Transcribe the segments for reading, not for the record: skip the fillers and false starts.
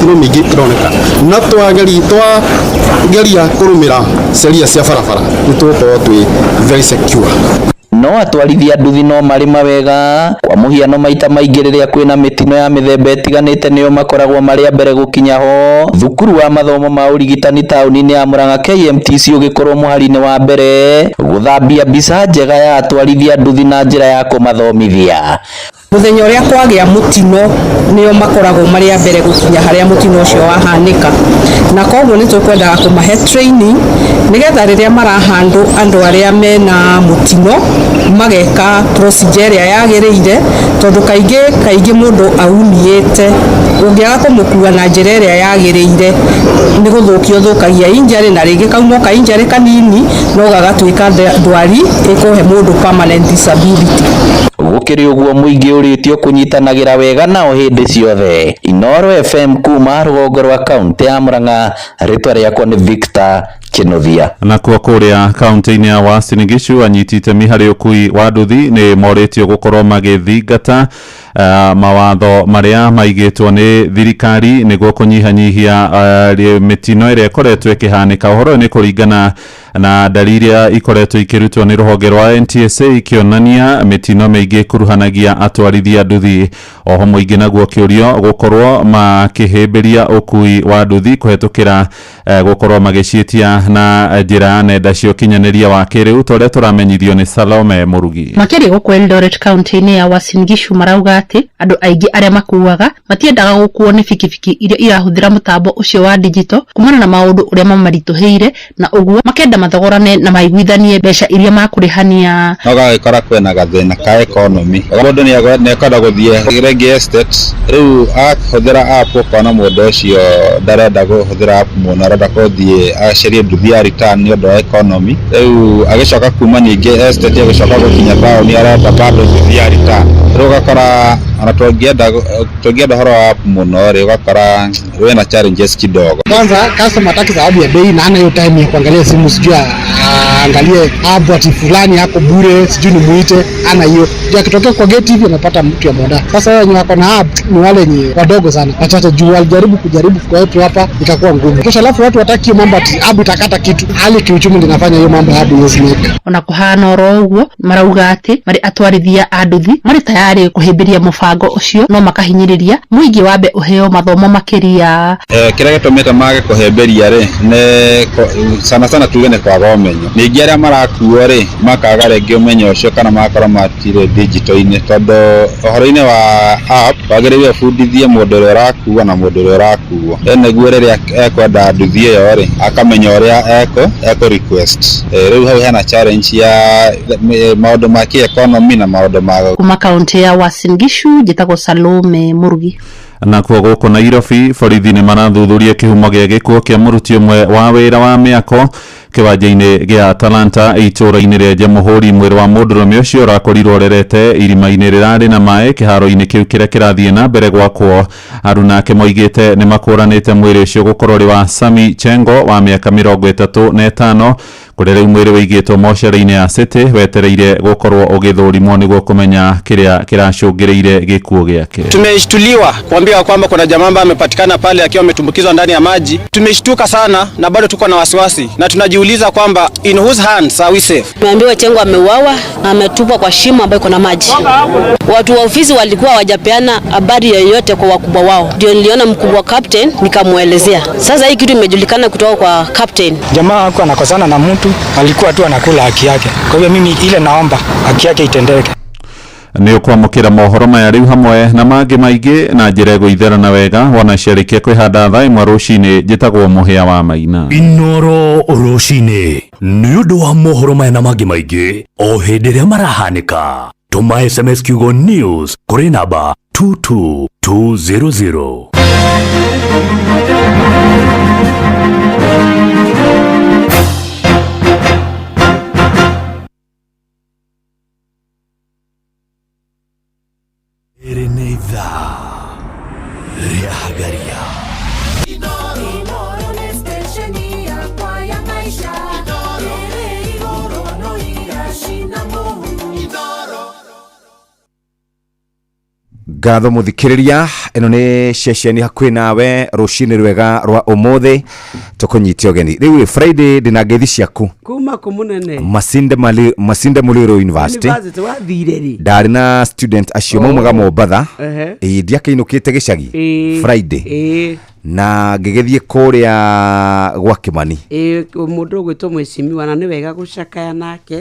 Mĩtino mĩingĩ ĩroneka na twageria kũrũmĩra sheria cia barabara nĩ tũgũkorwo twĩ very secure. No atwarithia nduthi no marĩ mawega, kwa mũhiano maita maingĩ rĩrĩa kwĩna mĩtino ya mĩthemba ĩtiganĩte nĩo makoragwo marĩ a mbere gũkinya ho. Thukuru wa mathomo ma ũrigitani taũni-inĩ ya Murang'a KMTC ũgĩkorwo mũhari-inĩ wa mbere gũthambia mbica njega ya atwarithia nduthi na njĩra ya kũmathomithia. Mũthenya ũrĩa kwagĩa mũtino nĩo makoragwo marĩ a mbere gũkinya harĩa mũtino ũcio wahanĩka, na koguo nĩ tũkwendaga kũmahe training nĩgetha rĩrĩa marahandũ andũ arĩa mena mũtino mageka procedure ĩrĩa yagĩrĩire, tondũ kaingĩ kaingĩ mũndũ aumiĩte ũngĩaga kũmũkua na njĩra ĩrĩa yagĩrĩire nĩ gũthũkia ũthũkagia injury, na rĩngĩ kauma ka injury kanini no gagatuĩka ndwari ĩkũhe mũndũ permanent disability. Gũkĩrĩ ũguo mũingĩ ũrĩtio kũnyitanagĩra wega nao hĩndĩ ciothe. Inooro FM kuma rũgongo rwa kaunti ya Murang'a, rĩtwa rĩakwa nĩ Victor Kinuthia. Nakuo kũrĩa kaunti-inĩ ya Uasin Gishu, anyiti itemi harĩ ũkui wa nduthi nĩ morĩtio gũkorwo magĩthingata mawatho marĩa maigĩtwo nĩ thirikari nĩguo kũnyihanyihia mĩtino ĩrĩa ĩkoretwo ĩkĩhanĩka. Ũhoro ũyũ nĩ kũringana na ndari iria ikoretwo ikĩrutwo nĩ rũhonge rwa NTSA, ikĩonania mĩtino mĩingĩ ĩkuruhanagia atwarithia nduthi. Oho mũingĩ naguo ũkĩũrio gũkorwo makĩhĩmbĩria ũkui wa nduthi kũhetũkĩra gũkorwo magĩciĩtia na njĩra ya nenda cia ũkinyanĩria wa kĩrĩu, ta ũrĩa tũramenyithio nĩ Salome Mũrugi. Makĩria gũkũ Eldoret kaunti-inĩ ya Uasin Gishu marauga atĩ andũ aingĩ arĩa makuaga matiendaga gũkuo nĩ bikibiki iria irahũthĩra mũtambo ũcio wa digital kumana na maũndũ ũrĩa mamaritũhĩire, na ũguo makenda mathogorane na maiguithanie mbeca iria makũrĩhania. No gagĩkora kwĩna gathĩna ka economy, mũndũ nĩekwenda gũthiĩ rĩngĩ estate, rĩu ahũthĩra app ũkona mũndũ ũcio ndarenda kũhũthĩra app mũno, arenda gũthiĩ acarie nduthi ya return nĩ ũndũ wa economy. Rĩu agĩcoka kuma ningĩ estate agĩcoka gũkinya taũni arenda bado nduthi ya return. Rĩu ũgakora ona tũngĩenda ũhoro wa app mũno rĩ, ũgakora wĩna challenges kidogo. Kwanza customer hataki sababu ya bei na hana hiyo time ya kuangalia simu, sijui aangalie app ati fulani yako bure, sijui nimuite, ana hiyo. Juu akitokea kwa gate hivi amepata mtu ya boda. Sasa wao wenye wako na app ni wale wenye wadogo sana, wachache, juu walijaribu kujaribu kwa wetu hapa ikakuwa ngumu. Tosha, alafu watu wataki hiyo mambo ati app itakata kitu. Hali kiuchumi ndio inafanya hiyo mambo ya app iwezi make. Ona kuhana oro ũguo marauga atĩ marĩ atwarithia a nduthi marĩ tayarĩ kũhĩmbĩria mũbango ũcio, no makahinyĩrĩria mũingĩ wambe ũheo mathomo makĩria. Kĩrĩa gĩtũmĩte mage kũhĩmbĩria rĩ nĩ sana sana tuge nĩ kwaga ũmenyo. Ningĩ arĩa marakuo rĩ makaga rĩngĩ ũmenyo ũcio kana magakorwo matirĩ digital-inĩ, tondũ ũhoro-inĩ wa app wagĩrĩire ũbundithie mũndũ ũrĩa ũrakua na mũndũ ũrĩa ũrakuo, nĩguo rĩrĩa ekwenda nduthi ĩyo rĩ akamenya ũrĩa ekũ request. Rĩu hau hena challenge ya maũndũ ma kĩ-economy na maũndũ ma Kuma kaunti ya Uasin Gishu njĩtagwo Salome Mũrugi. Nakuo gũkũ Nairobi, borithi nĩ marathuthuria kĩhumo gĩa gĩkuũ kĩa mũruti ũmwe wa wĩra wa mĩako kĩwanja-inĩ gĩa Talanta itũũra-inĩ rĩa Jamhuri. Mwĩrĩ wa mũndũrũme ũcio ũrakorirwo ũrerete irima-inĩ rĩrarĩ na maĩ kĩharo-inĩ kĩu kĩrĩa kĩrathiĩ na mbere gwakwo. Aruna ake moigĩte nĩ makũranĩte mwĩrĩ ũcio gũkorwo ũrĩ wa Sami Chengo wa mĩaka 35, kũrĩa rĩu mwĩrĩ wĩigĩtwo mocarĩ-inĩ ya City wetereire gũkorwo ũgĩthũrimwo nĩguo kũmenya kĩrĩa kĩracũngĩrĩire gĩkuũ gĩake. Tumeshtuliwa kuambiwa kwamba kuna jamaa ambaye amepatikana pale akiwa ametumbukizwa ndani ya maji. Tumeshtuka sana na bado tuko na wasiwasi na tunajiuliza kwamba in whose hands are we safe? Tumeambiwa Chengo ameuawa na ametupwa kwa shimo ambayo iko na maji. Watu wa ofisi walikuwa hawajapeana habari yoyote kwa wakubwa wao. Ndio niliona mkubwa captain nikamuelezea. Sasa hii kitu imejulikana kutoka kwa captain. Jamaa hakuwa anakosana na mtu, alikuwa tu anakula haki yake. Kwa hivyo mimi ile naomba haki yake itendeke. Nĩ ũkwamũkĩra mohoro maya rĩu hamwe na mangĩ maingĩ na njĩra ĩgũitherana wega wona ciarĩkia kwĩhanda thaa 1 rũcinĩ. Njĩtagwo Mũhĩa wa Maina. Inoro rũcinĩ nĩ ũndũ wa mohoro maya na mangĩ maingĩ o hĩndĩ ĩrĩa marahanĩka, tũma SMS kiugo news kũrĩ namba 22200. Ĩrĩ nĩ ithaa rĩa Hagaria. Inooro nĩ stesheni yakwa ya maisha ĩrĩ igũrũ no iracina mũhu. Ngatho mũthikĩrĩria, ĩno nĩ ceceni hakuhĩ nawe rũcinĩ rwega rwa ũmũthĩ, tũkũnyite ũgeni rĩu. Ĩ Friday, ndĩna ngeithi ciaku. Kuma kũ, mũnene? Masinde, Mali, Masinde Muliro University. University wathire rĩ? Ndarĩ na student acio maumaga Mombatha. Ĩĩ, ndiakĩinũkĩte gĩcagi Friday na ngĩgĩthiĩ kũrĩa gwa Kĩmani. Ĩĩ, mũndũ ũgwĩtwo mwĩcimiwa, na nĩ wega gũcakaya nake.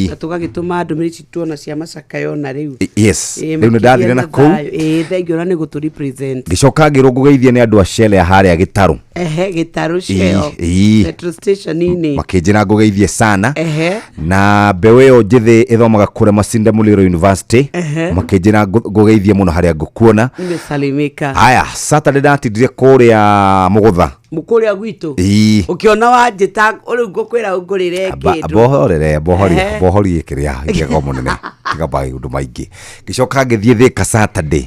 Na tũgagĩtũma ndũmĩrĩri citũ ona cia macakayo na rĩu. Yes. Rĩu nĩ ndathire na kũu. Ĩĩ, thengio na nĩ gũtũ represent. Ngĩcoka ngĩrwo ngũgeithie nĩ andũ a Shell ya harĩa Gĩtarũ. Ehe, Gĩtarũ Shell. Petrol station-inĩ. Makĩnjĩra ngũgeithie sana. Na mbeũ ĩyo njĩthĩ ĩthomaga kũrĩa Masinde Muliro University. Makĩnjĩra ngũgeithie mũno harĩa ngũkuona. Nimesalimika. Haya, Saturday ndatindire kũrĩa Mũgũtha. Kũrĩa gwitũ. Ĩĩ. Ũkĩona wanjĩta rĩu ngũkwĩra ũngũrĩre kĩndũ. Bohorere bohorie. Bohorie kĩrĩa gĩako mũnene, tiga maũndũ maingĩ. Ngĩcoka ngĩthiĩ Thĩka Saturday.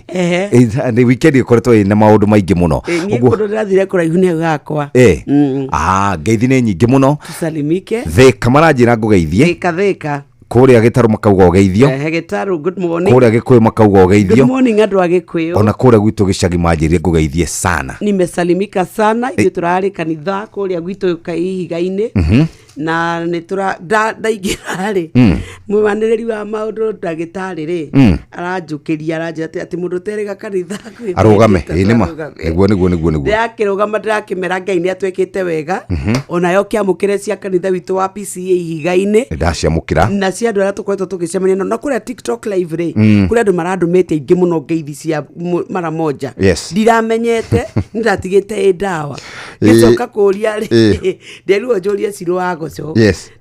Nĩ weekend ĩkoretwo ĩna maũndũ maingĩ mũno. Ĩ, niĩ kũndũ ndĩrathire kũraihu nĩ hau hakwa. Ah, ngeithi nĩ nyingĩ mũno. Tusalimike. Thĩka maranjĩra ngũgeithie. Thĩka, Thĩka. Kũrĩa Gĩtarũ makauga ũgeithio. Ehe, Gĩtarũ, good morning. Kũrĩa Gĩkũyũ makauga Good ũgeithio. morning andũ a Gĩkũyũ. Ona kũrĩa gwitũ gĩcagi manjĩrire ngũgeithie sana. Nimesalimika sana. Ithuĩ tũrarĩ kanitha kũrĩa gwitũ ihiga-inĩ. Na nĩ tũra ndaingĩra rĩ, mwĩwanĩrĩri wa maũndũ ndagĩtarĩ rĩ, aranjũkĩria, aranjĩra atĩ mũndũ ũterĩga kanitha kwĩ Arũgame. mwĩtĩte Ĩ nĩma. arũgame. Nĩguo. Ndĩrakĩrũgama, ndĩrakĩmera Ngai nĩ atwĩkĩte wega. Onayo kĩamũkĩre cia kanitha witũ wa PCA ihiga-inĩ. Nĩ ndaciamũkĩra. Na cia andũ arĩa tũkoretwo tũgĩcemania nao na kũrĩa TikTok live rĩ, kũrĩ andũ marandũmĩte aingĩ mũno ngeithi cia mara moja. Ndiramenyete nĩ ndatigĩte ĩ ndawa. Ngĩcoka kũria rĩ, nderirwo njũrie Cirũ wa Goco.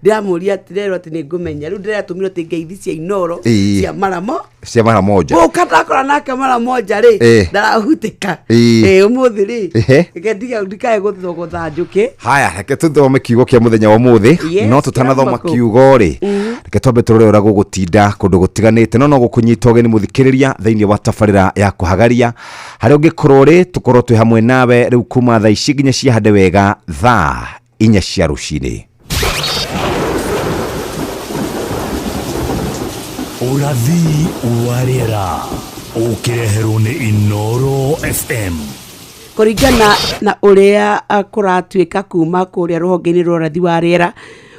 Ndĩramũria, ndĩrerwo atĩ nĩ ngũmenya rĩu ndĩratũmirwo atĩ ngeithi cia Inoro cia maramo Cia mara moja. Gũka ndakora nake mara moja rĩ, ndarahutĩka. Ĩ, ũmũthĩ rĩ, reke ndikae gũthogotha njũkĩ. Haya, reke tũthome kiugo kĩa mũthenya wa ũmũthĩ. Yes, No tũtanathoma kĩrauma kũ? kiugo rĩ, reke twambe tũrore ũrĩa gũgũtinda kũndũ gũtiganĩte. No gũkũnyita ũgeni mũthikĩrĩria thĩinĩ wa tabarĩra ya kũhagaria harĩa ũngĩkorwo rĩ, tũkorwo twĩ hamwe nawe rĩu kuma thaa ici nginya ciahande wega thaa 4 cia rũcinĩ. Ũrathi wa rĩera ũkĩreherwo nĩ Inoro FM. Kũringana na ũrĩa kũratuĩka kuma kũrĩa rũhonge-inĩ rwa ũrathi wa rĩera,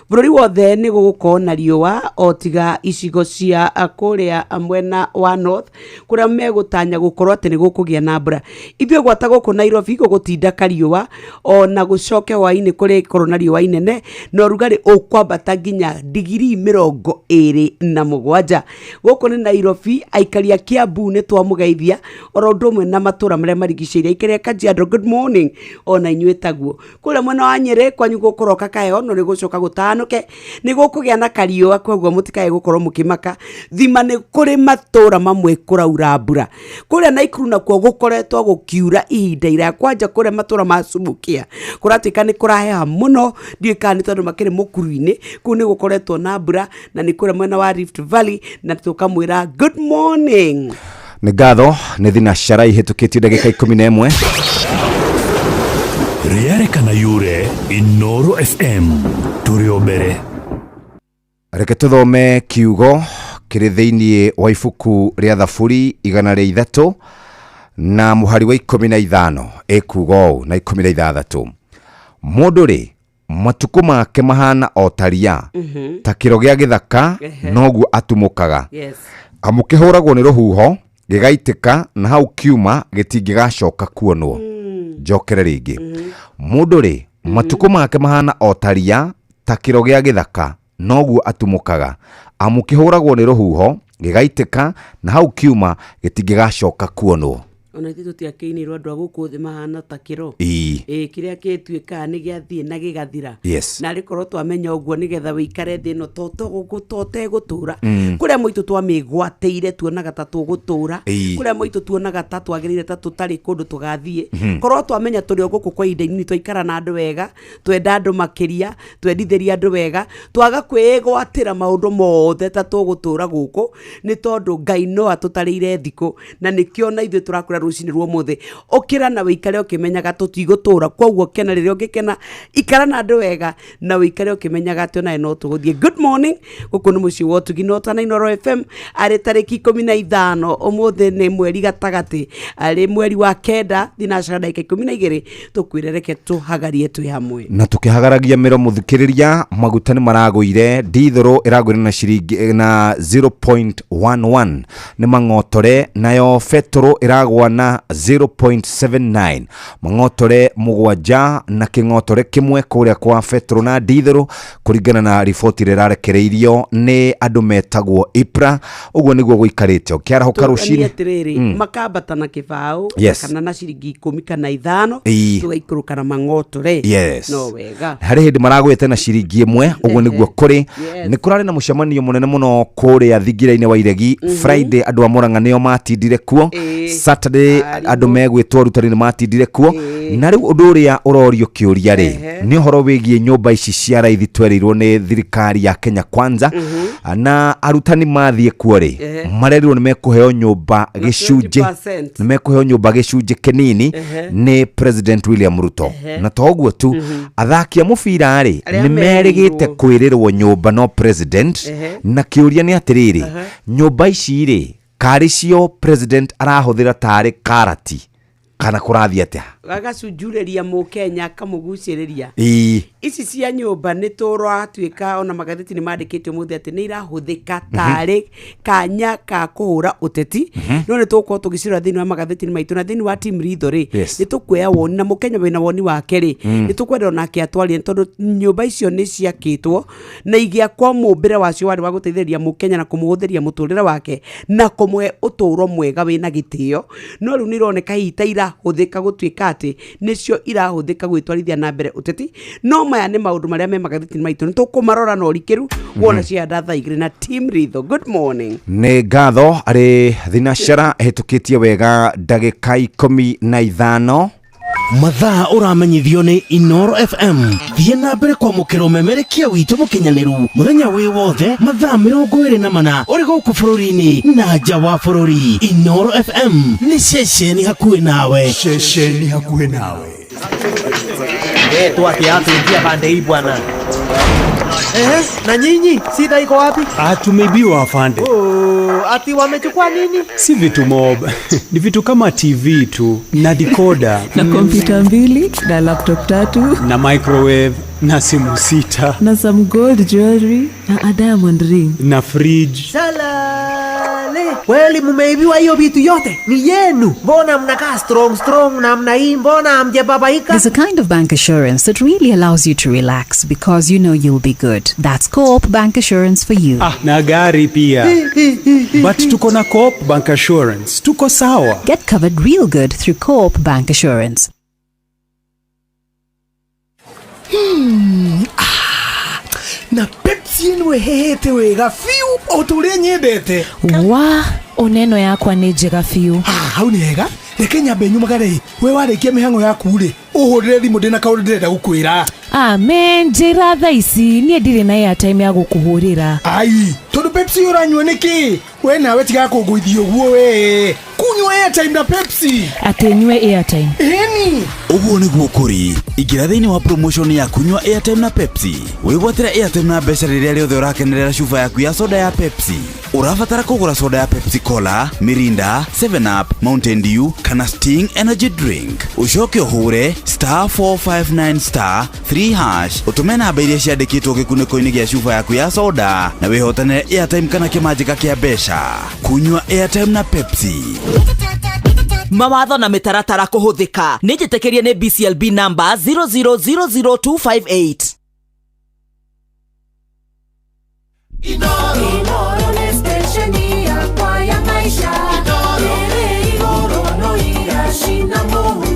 bũrũri wothe nĩ gũgũkorwo na riũa o tiga icigo cia kũrĩa mwena wa north kũrĩa megũtanya gũkorwo atĩ nĩ gũkũgĩa na mbura. Ithuĩ gwata gũkũ Nairobi gũgũtinda kariũa, ona gũcoke hwaĩ-inĩ kũrĩkorwo na riũa inene na ũrugarĩ ũkwambata nginya digirii 27. Gũkũ nĩ Nairobi. Aikari a Kiambu nĩ twamũgeithia, oro ũndũ ũmwe na matũra marĩa marigicĩirie. Aikari a Kajiado, good morning ona inyuĩ taguo. Kũrĩa mwena wa Nyĩrĩ kwanyu gũkũroka kaheho, no nĩ gũcoka gũtanuke nĩ gũkũgĩa na kariũa, koguo mũtikae gũkorwo mũkĩmaka. Thima nĩ kũrĩ matũra mamwe kũraura mbura. Kũrĩa Naikuru nakuo gũkoretwo gũkiura ihinda iraya, kwanja kũrĩa matũra ma Subukia kũratuĩka nĩ kũraheha mũno, ndiũĩ kana nĩ tondũ makĩrĩ mũkuru-inĩ. Kũu nĩ gũkoretwo na mbura, na nĩ kũrĩa mwena wa Rift Valley, na tũkamwĩra good morning. Nĩ ngatho. Nĩ thina cara ihĩtũkĩtie ndagĩka 11. Rĩarĩkana yure Inoro FM tũrĩ o mbere. Reke tũthome kiugo kĩrĩ thĩinĩ wa ibuku rĩa Thaburi 103 na mũhari wa 15, ĩkuga ũũ na 16: mũndũ rĩ, matukũ make mahana o ta ria, ta kĩro gĩa gĩthaka, noguo atumũkaga. Amu kĩhũragwo nĩ rũhuho gĩgaitĩka, na hau kiuma gĩtingĩgacoka kuonwo. Njokere rĩngĩ: mũndũ rĩ, matukũ make mahana o ta ria, ta kĩro gĩa gĩthaka, noguo atumũkaga. Amu kĩhũragwo nĩ rũhuho gĩgaitĩka, na hau kiuma gĩtingĩgacoka kuonwo. Ona ithuĩ tũtiakĩinĩrwo andũ a gũkũ thĩ mahana ta kĩro. Ĩ, kĩrĩa gĩtuĩkaga nĩ gĩathiĩ na gĩgathira. Na rĩkorwo twamenya ũguo nĩgetha wĩikare thĩ ĩno to tegũtũra. Kũrĩa mũitũ twamĩgwatĩire tuonaga ta tũgũtũra. Kũrĩa mũitũ tuonaga ta twagĩrĩire, ta tũtarĩ kũndũ tũgathiĩ. Korwo twamenya tũrĩ o gũkũ kwa ihinda inini, twaikara na andũ wega, twenda andũ makĩria, twendithĩria andũ wega, twaga kwĩgwatĩra maũndũ mothe ta tũgũtũra gũkũ, nĩ tondũ Ngai no atũtarĩire thikũ, na nĩkĩo na ithuĩ tũrakwĩra rũcinĩ rwa ũmũthĩ. Ũkĩra na wĩikare ũkĩmenyaga tũtigũtũra, koguo kena rĩrĩa ũngĩkena, ikara na andũ wega na wĩikare ũkĩmenyaga atĩ onawe no tũgũthiĩ. Good morning, gũkũ nĩ mũciĩ wa ũtugi na ũtana Inooro FM, arĩ tarĩki 15 ũmũthĩ nĩ mweri gatagatĩ, arĩ mweri wa 9 thinacara ndagĩka 12, tũkwĩre reke tũhagarie twĩ hamwe. Na tukihagaragia mĩro mũthikĩrĩria, maguta nĩ maragũire, ndithũrũ ĩragũire na ciringi na 0.11 nĩ mang'otore, nayo betũrũ ĩragũa na 0.79 mang'otore 7 na kĩng'otore kĩmwe kũrĩa kwa betũrũ na ndithũrũ, kũringana na riboti ĩrĩa ĩrarekereirio nĩ andũ metagwo IPRA. Ũguo nĩguo gũikarĩte ũkĩarahũka rũcinĩ. Atĩrĩrĩ, makambata na kĩbaũ kana na ciringi 10 kana 5, tũgaikũrũka na mang'otore. No wega. Harĩ hĩndĩ maragwĩte na ciringi 1, ũguo nĩguo kũrĩ. Nĩ kũrarĩ na mũcemanio mũnene mũno kũrĩa thingira-inĩ wa Iregi. Friday andũ a Murang'a nĩo matindire kuo. Saturday andũ megwĩtwo arutani nĩ matindire kuo. Na rĩu ũndũ ũrĩa ũrorio kĩũria rĩ, nĩ ũhoro wĩgiĩ nyũmba ici cia raithi twerirwo nĩ thirikari ya Kenya Kwanza, na arutani mathiĩ kuo rĩ, marerirwo nĩ mekũheo nyũmba Na gĩcunjĩ 20%. Nĩ mekũheo nyũmba gĩcunjĩ kĩnini nĩ President William Ruto. Na to ũguo tu, athaki a mũbira rĩ, Arĩa nĩ merĩgĩte merirwo. kwĩrĩrwo nyũmba no president. Na kĩũria nĩ atĩrĩrĩ, nyũmba ici rĩ, karĩ cio president arahũthĩra tarĩ karati kana kũrathiĩ atĩa? Agacunjurĩria mũkenya, akamũgucĩrĩria. Ici cia nyũmba nĩ tũratuĩka ona magathĩti nĩ mandĩkĩte ũmũthĩ atĩ nĩ irahũthĩka tarĩ kanya ka kũhũra ũteti, no nĩ tũgũkorwo tũgĩcirora thĩinĩ wa magathĩti maitũ na thĩinĩ wa team ritho rĩ, nĩ tũkuoya woni na mũkenya wĩna woni wake rĩ, nĩ tũkwenda onake atwarie, tondũ nyũmba icio nĩ ciakĩtwo na igĩakwo mũmbĩre wacio warĩ wa gũteithĩrĩria mũkenya na kũmũhũthĩria mũtũrĩre wake na kũmũhe ũtũro mwega wĩna gĩtĩo, no rĩu nĩ ironeka hihi ta irahũthĩka gũtuĩka atĩ nĩcio irahũthĩka gwĩtwarithia na mbere ũteti. No maya nĩ maũndũ marĩa me magathĩti maitũ, nĩ tũkũmarora na ũrikĩru wona cianda thaa 2 na team ritho. Good morning. Nĩ ngatho arĩ thinacara ĩhĩtũkĩtie wega ndagĩka 15. Mathaa ũramenyithio nĩ Inooro FM. Thiĩ na mbere kwamũkĩra ũmemerekia witũ mũkinyanĩru mũthenya wĩ wothe mathaa 24 ũrĩ gũkũ bũrũri-inĩ na nja wa bũrũri. Inooro FM nĩ ceceni hakuhĩ nawe. Ceceni hakuhĩ nawe. Tuatia pande hii bwana. Ehe, na nyinyi shida iko wapi? Tumeibiwa afande. Oh, ati wamechukua nini? Si vitu mob. Ni vitu kama TV tu na decoder na kompyuta 2 na laptop 3 na microwave na simu 6 na some gold jewelry na a diamond ring na fridge. Salale. Kweli mumeibiwa hiyo vitu yote? Ni yenu. Mbona mnakaa strong strong namna hii? Mbona hamjababaika? There's a kind of bank assurance that really allows you to relax because you know you'll be good. That's Co-op Bank Assurance for you. Na gari pia. But tuko na Co-op Bank Assurance. Tuko sawa. Get covered real good through Co-op Bank Assurance. Na Pepsi ĩno ĩhĩhĩte wega biũ o ta ũrĩa nyendete. Wa oneno yakwa nĩ njega biũ. Hau nĩ hega, reke nyambe nyumagare. We warĩkia mĩhang'o yaku rĩ, ũhũrĩre thimũ ndĩna kaũndũ ndĩrenda gũkwĩra. Amen, njĩra thaa ici niĩ ndirĩ na airtime ya gũkũhũrĩra. Ai, tondũ Pepsi ũranyua nĩkĩ? We nawe tiga kũngũithia ũguo we. Kunyua airtime na Pepsi. Atĩ nyue airtime. Ĩni. Ũguo nĩguo kũrĩ. Ingĩra thĩinĩ wa promotion ya kunyua airtime na Pepsi. Wĩgwatĩre airtime na mbeca rĩrĩa rĩothe ũrakenerera cuba yaku ya soda ya Pepsi. Ũrabatara kũgũra soda ya Pepsi Cola, Mirinda, 7 Up, Mountain Dew kana Sting Energy Drink. Ũcoke ũhũre *459 *3# ũtũme namba iria ciandĩkĩtwo gĩkunĩko-inĩ gĩa cuba yaku ya soda na wĩhotanĩre airtime kana kĩmanjĩka kĩa mbeca. Kunyua airtime na Pepsi. Mawatho na mĩtaratara kũhũthĩka nĩ njĩtĩkĩrie nĩ BCLB number 0000258. Inooro nĩ stesheni yakwa ya maisha. Ĩrĩ igũrũ no iracina mũhu.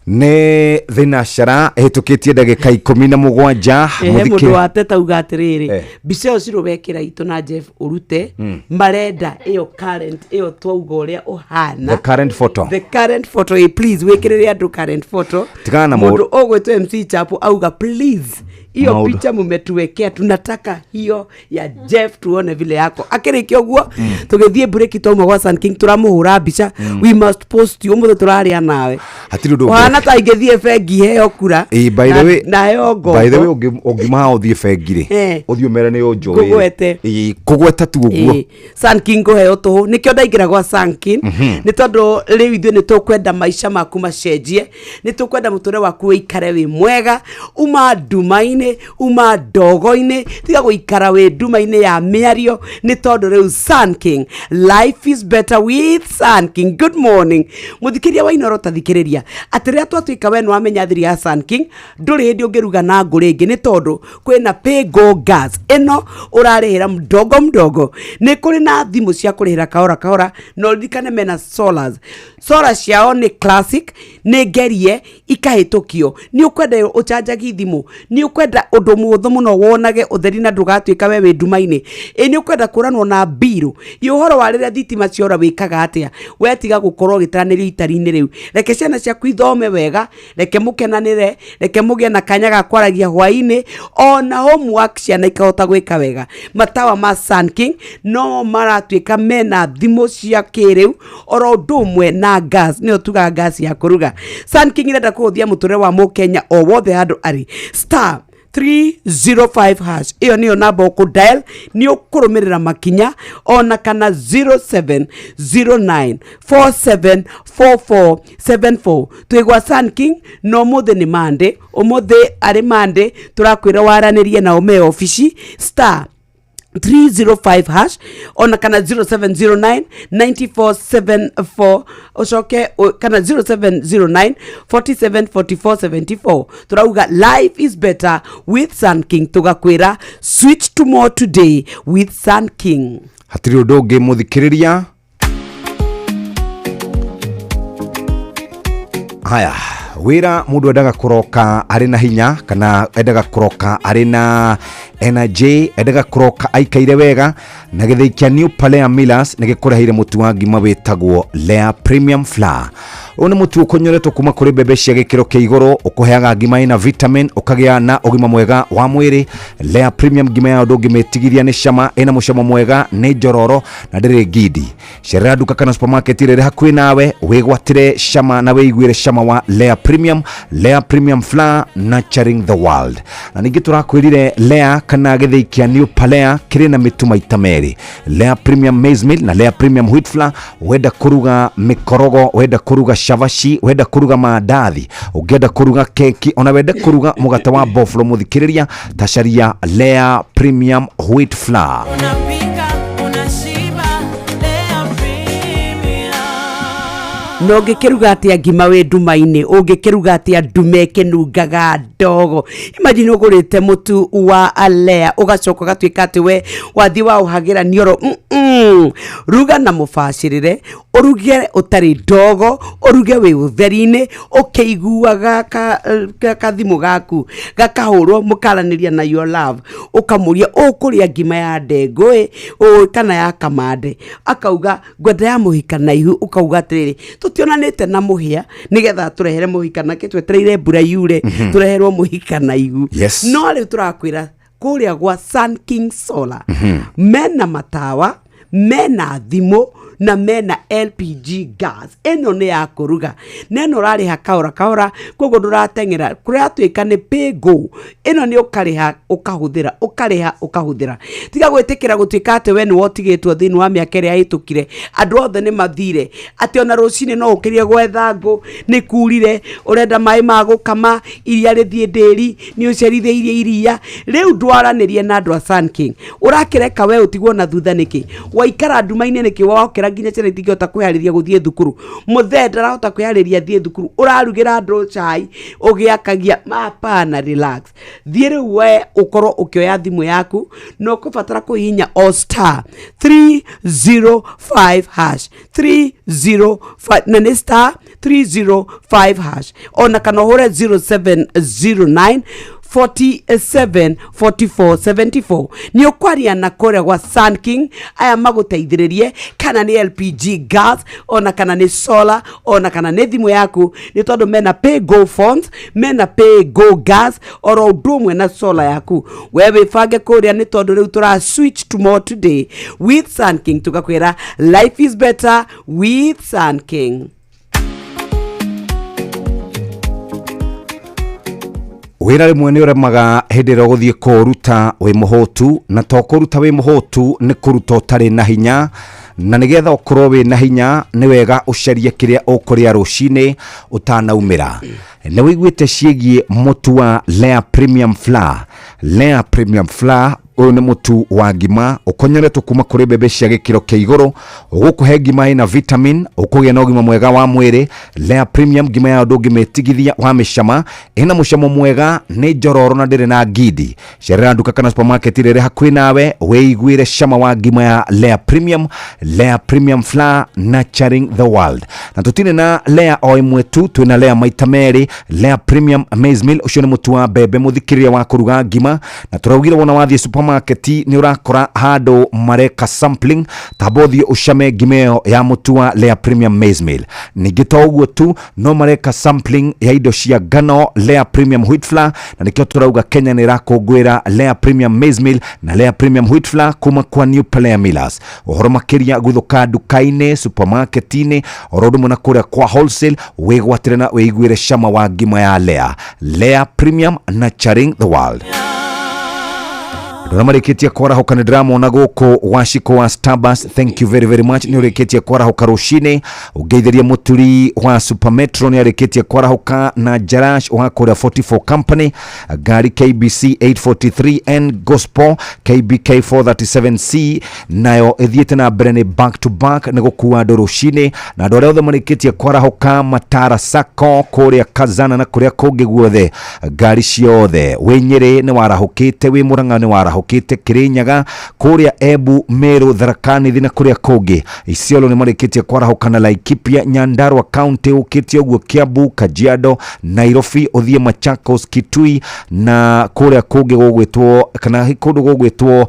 Nĩ thinacara ĩhĩtũkĩtie ndagĩka 17. He mũndũ wateta uga atĩrĩrĩ, mbica ĩyo cirũ wekĩra itũ na Jeff ũrute, marenda ĩyo current ĩyo twauga ũrĩa ũhana. The current photo. The current photo, please wĩkĩrĩre andũ current photo. Tigana na mũndũ ũgwĩtwo MC Chapo auga please Hiyo Maũndũ. picha mumetuwekea, tunataka hiyo ya Jeff tuone vile yako akĩrĩkia ũguo. Tũgĩthiĩ break, twauma gwa Sun King tũramũhũra mbica. We must post you, ũmũthĩ tũrarĩa nawe. Hatirĩ ũndũ ũngĩ. Ũhana ta ingĩthiĩ bengi heo kura Ĩĩ, by the way, na heo ngombo. By the way, ũngiuma ũthiĩ bengi rĩ, ũthiĩ ũmere nĩ ũnjũĩ. Ngũgwete. Ĩĩ, kũgweta tu ũguo. Ĩĩ, Sun King ngũheo tũhũ, nĩkĩo ndaingĩra gwa Sun King. Nĩ tondũ rĩu ithuĩ nĩ tũkwenda maica maku macenjie, nĩ tũkwenda mũtũrĩre waku wĩikare wĩ mwega, uma nduma-inĩ, uma ndogo-inĩ, tiga gũikara wĩ nduma-inĩ ya mĩario, nĩ tondũ rĩu Sun King, life is better with Sun King. Good morning, mũthikĩria wa Inoro, tathikĩrĩria atĩ rĩrĩa twatuĩka we nĩ wamenya thiri ya Sun King, ndũrĩ hĩndĩ ũngĩruga na ngũ rĩngĩ, nĩ tondũ kwĩna PayGo gas ĩno ũrarĩhĩra mdogo mdogo, nĩ kũrĩ na thimũ cia kũrĩhĩra kahora kahora, na ũririkane mena solars. Solar ciao nĩ classic, nĩ ngerie ikahĩtũkio. Nĩ ũkwenda ũcanjagi thimũ, nĩ ũkwenda ũndũ mũhũthũ mũno wonage ũtheri na ndũgatuĩka we wĩ nduma-inĩ. Ĩ nĩ ũkwenda kũranwo na mbirũ ĩ ũhoro wa rĩrĩa thitima ciora wĩkaga atĩa? We tiga gũkorwo ũgĩtaranĩrio itari-inĩ rĩu, reke ciana ciaku ithome wega, reke mũkenanĩre, reke mũgĩe na kanya ga kwaragia hwaĩ-inĩ, ona homework ciana ikahota gwĩka wega. Matawa ma Sun King no maratuĩka mena thimũ cia kĩrĩu oro ũndũ ũmwe na gas, nĩyo tugaga gas ya kũruga. Sun King irenda kũhũthia mũtũrĩre wa mũkenya o wothe handũ arĩ. Star 305 hash, ĩyo nĩyo namba ũkũ dial, nĩ ũkũrũmĩrĩra makinya, ona kana 0709 474474. Twĩ gwa Sun King na ũmũthĩ nĩ Monday, ũmũthĩ arĩ Monday tũrakwĩra waranĩrie nao me obici, star 305 hash ona kana 0709 9474, ucoke kana 0709 47 44 74. Turauga life is better with Sun King, tugakwira switch to more today with Sun King. Hatirĩ ũndũ ũngĩ, mũthikĩrĩria. Haya, wĩra mũndũ endaga kũroka arĩ na hinya, kana endaga kũroka arĩ na energy, endaga kũroka aikaire wega, na gĩthĩi kĩa New Palea Millers nĩ gĩkũreheire mũtu wa ngima wĩtagwo Lea Premium Flour. Ũyũ nĩ mũtu ũkonyoretwo kuma kũrĩ mbembe cia gĩkĩro kĩa igũrũ, ũkũheaga ngima ĩna vitamin, ũkagĩa na ũgima mwega wa mwĩrĩ. Lea Premium ngima ya ũndũ ũngĩmĩtigithia nĩ cama, ĩna mũcamo mwega, nĩ njororo na ndĩrĩ ngindi. Cerera nduka kana supermarket ĩrĩa ĩrĩ hakuhĩ nawe, wĩgwatĩre cama na wĩiguĩre cama wa Lea Premium. Lea Premium Flour, nurturing the world. Na ningĩ tũrakwĩrire Lea kana gĩthĩi kĩa New Palea kĩrĩ na mĩtu maita merĩ, Lea Premium Maize Meal na Lea Premium Wheat Flour. Wenda kũruga mĩkorogo, wenda kũruga cabaci, wenda kũruga mandathi, ũngĩenda kũruga keki, ona wende kũruga mũgate wa boflo, mũthikĩrĩria, tacaria Lea Premium Wheat Flour. Unapika, unashiba, Lea Premium. Na ũngĩkĩruga atĩa ngima wĩ nduma-inĩ? Ũngĩkĩruga atĩa ndume ĩkĩnungaga ndogo? Imagine ũgũrĩte mũtu wa Alea, ũgacoka ũgatuĩka atĩ we wathiĩ waũhagĩra nioro. Ruga na mũbacĩrĩre, ũruge ũtarĩ ndogo, ũruge wĩ ũtheri-inĩ, ũkĩiguaga kathimũ gaku gakahũrwo, mũkaranĩria na your love, ũkamũria ũkũrĩa ngima ya ndengũ ĩ ũ kana ya kamande, akauga ngwenda ya mũhika na ihu, ũkauga atĩrĩrĩ, tũtionanĩte na mũhĩa nĩgetha tũrehere mũhika nake, twetereire mbura yure, tũreherwo mũhika na ihu. No rĩu tũrakwĩra kũrĩa gwa Sun King Solar mena matawa, mena thimũ na mena LPG gas ĩno nĩ ya kũruga, na ĩno ũrarĩha kahora kahora, koguo ndũrateng'era kũratuĩka nĩ pay go. Ĩno nĩ ũkarĩha ũkahũthĩra, ũkarĩha ũkahũthĩra. Tiga gwĩtĩkĩra gũtuĩka atĩ we nĩ wotigĩtwo thĩinĩ wa mĩaka ĩrĩa ĩhĩtũkire, andũ othe nĩ mathire, atĩ ona rũcinĩ no ũkĩrie gwetha ngũ, nĩ kurire, ũrenda maĩ ma gũkama, iria rĩthiĩ ndĩri, nĩ ũcerithĩirie iria. Rĩu ndwaranĩrie na andũ a Sun King. Ũrakĩreka we ũtigwo na thutha nĩkĩ? Waikara nduma-inĩ nĩkĩ? Wokĩra nginya ciana itingĩhota kwĩharĩria gũthiĩ thukuru, mũthee ndarahota kwĩharĩria athiĩ thukuru, ũrarugĩra andũ cai ũgĩakagia. Hapana, relax. Thiĩ rĩu we ũkorwo ũkĩoya thimũ yaku na ũkũbatara kũhihinya o star 305 hash 305, na nĩ star 305 hash, ona kana ũhũre 0709. 47 44 74. Nĩ ũkwaria na kũrĩa gwa Sun King aya magũteithĩrĩrie, kana nĩ LPG gas, ona kana nĩ solar, ona kana nĩ thimũ yaku, nĩ tondũ mena pay go phones, mena pay go gas, oro ũndũ ũmwe na solar yaku. We wĩbange kũrĩa, nĩ tondũ rĩu tũra switch to more today with Sun King. Tugakwĩra life is better with Sun King. Wĩra rĩmwe nĩ ũremaga hĩndĩ ĩrĩa ũgũthiĩ kũũruta wĩ mũhũtu, na to kũruta wĩ mũhũtu, nĩ kũruta ũtarĩ na hinya. Na nĩgetha ũkorwo wĩ na hinya, nĩ wega ũcarie kĩrĩa ũkũrĩa rũcinĩ ũtanaumĩra. Nĩ wĩiguĩte ciĩgiĩ mũtu wa Lea Premium Flour? Lea Premium Flour, ũyũ nĩ mũtu wa ngima ũkonyoretwo kuma kũrĩ mbembe cia gĩkĩro kĩa igũrũ, ũgũkũhe ngima ĩna vitamin, ũkũgĩa na ũgima mwega wa mwĩrĩ. Lea Premium, ngima yayo ndũngĩmĩtigithia wa mĩcama, ĩna mũcamo mwega, nĩ njororo na ndĩrĩ na ngindi. Cerera nduka kana supermarket ĩrĩa ĩrĩ hakuhĩ nawe, wĩiguĩre cama wa ngima ya Lea Premium. Lea Premium Flour, nurturing the world. Na tũtirĩ na Lea o ĩmwe tu, twĩna Lea maita merĩ. Lea Premium Maize Meal, ũcio nĩ mũtu wa mbembe mũthikĩrĩria wa kũruga ngima, na tũraugire wona wathiĩ supermarket nĩ ũrakora handũ mareka sampling, tamba ũthiĩ ũcame ngima ĩyo ya mũtu wa Lea Premium Maize Meal. Ningĩ to ũguo tu, no mareka sampling ya indo cia ngano, Lea Premium Wheat Flour, na nĩkĩo tũrauga Kenya nĩ ĩrakũngũĩra Lea Premium Maize Meal na Lea Premium Wheat Flour kuma kwa New Player Millers. Ũhoro makĩria, guthũka nduka-inĩ, supermarket-inĩ, oro ũndũ ũmwe na kũrĩa kwa wholesale, wĩgwatĩre na wĩiguĩre cama wa ngima ya Lea. Lea Premium, nurturing the world. Andå arĩa marĩkĩtie kwarahoka nĩ ndĩramona gũkũ Waciko wa Starbucks, thank you very very much, nĩ ũrĩkĩtie kwarahoka rũcinĩ. Ũngeithĩrie mũturi wa Supermetro, nĩ arĩkĩtie kwarahoka, na Jarash wa kũrĩa 44 Company, ngari KBC 843N Gospel, KBK 437C nayo ĩthiĩte na mbere, nĩ back to back nĩ gũkua andũ rũcinĩ. Na andũ arĩa othe marĩkĩtie kwarahoka, Matara Sacco kũrĩa Kazana na kũrĩa kũngĩ guothe, ngari ciothe, wĩ Nyĩrĩ nĩ warahũkĩte, wĩ Mũrang'a nĩ warahũkĩte, Kĩrĩnyaga kũrĩa, Embu, Meru, Tharaka Nithi na kũrĩa kũngĩ, Isiolo nĩ marĩkĩtie kwarahũka, na Laikipia, Nyandarua County, ũkĩte ũguo Kiambu, Kajiado, Nairobi, ũthiĩ Machakos, Kitui na kũrĩa kũngĩ gũgwĩtwo kana kũndũ gũgwĩtwo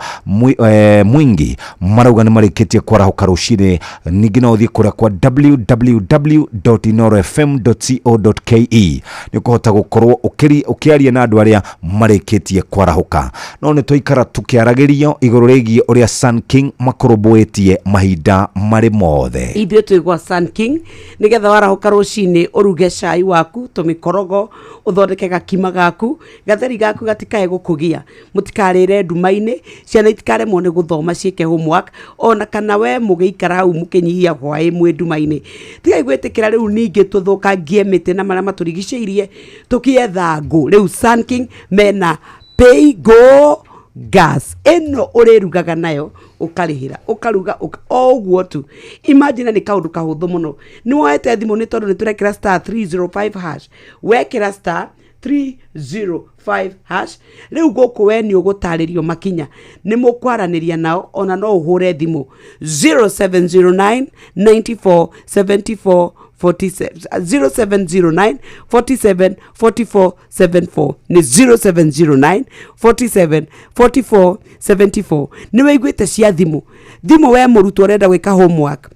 Mwingi, marauga nĩ marĩkĩtie kwarahũka rũcinĩ. Ningĩ no ũthiĩ kũrĩa kwa www.inorofm.co.ke, nĩ ũkũhota gũkorwo ũkĩaria na andũ arĩa marĩkĩtie kwarahũka. No nĩ twaikara tũkĩaragĩrio igũrũ rĩgiĩ ũrĩa Sun King makũrũmbũĩtie mahinda marĩ mothe. Ithuĩ twĩ gwa Sun King nĩgetha warahũka rũcinĩ ũruge cai waku, tũmĩkorogo, ũthondeke gakima gaku, gatheri gaku gatikae gũkũgia, mũtikarĩre nduma-inĩ, ciana itikaremwo nĩ gũthoma ciĩke homework, ona kana we mũgĩikara hau mũkĩnyihia hwaĩ mwĩ nduma-inĩ. Tigai gwĩtĩkĩra rĩu ningĩ tũthũkangie mĩtĩ na marĩa matũrigicĩirie tũkĩetha ngũ. Rĩu Sun King mena pay go gas ĩno ũrĩrugaga nayo, ũkarĩhĩra, ũkaruga o ũguo tu. Imagine, nĩ kaũndũ kahũthũ mũno. Nĩ woete thimũ, nĩ tondũ nĩ tũrekĩra star 305 hash. Wekĩra star 305 hash, rĩu gũkũ we nĩ ũgũtarĩrio makinya, nĩ mũkwaranĩria nao, ona no ũhũre thimũ 0709 94 74 47, 0709 47 44 74, nĩ 0709 47 44 74. Nĩ wĩiguĩte cia thimũ. Thimũ, we mũrutwo ũrenda gwĩka homework,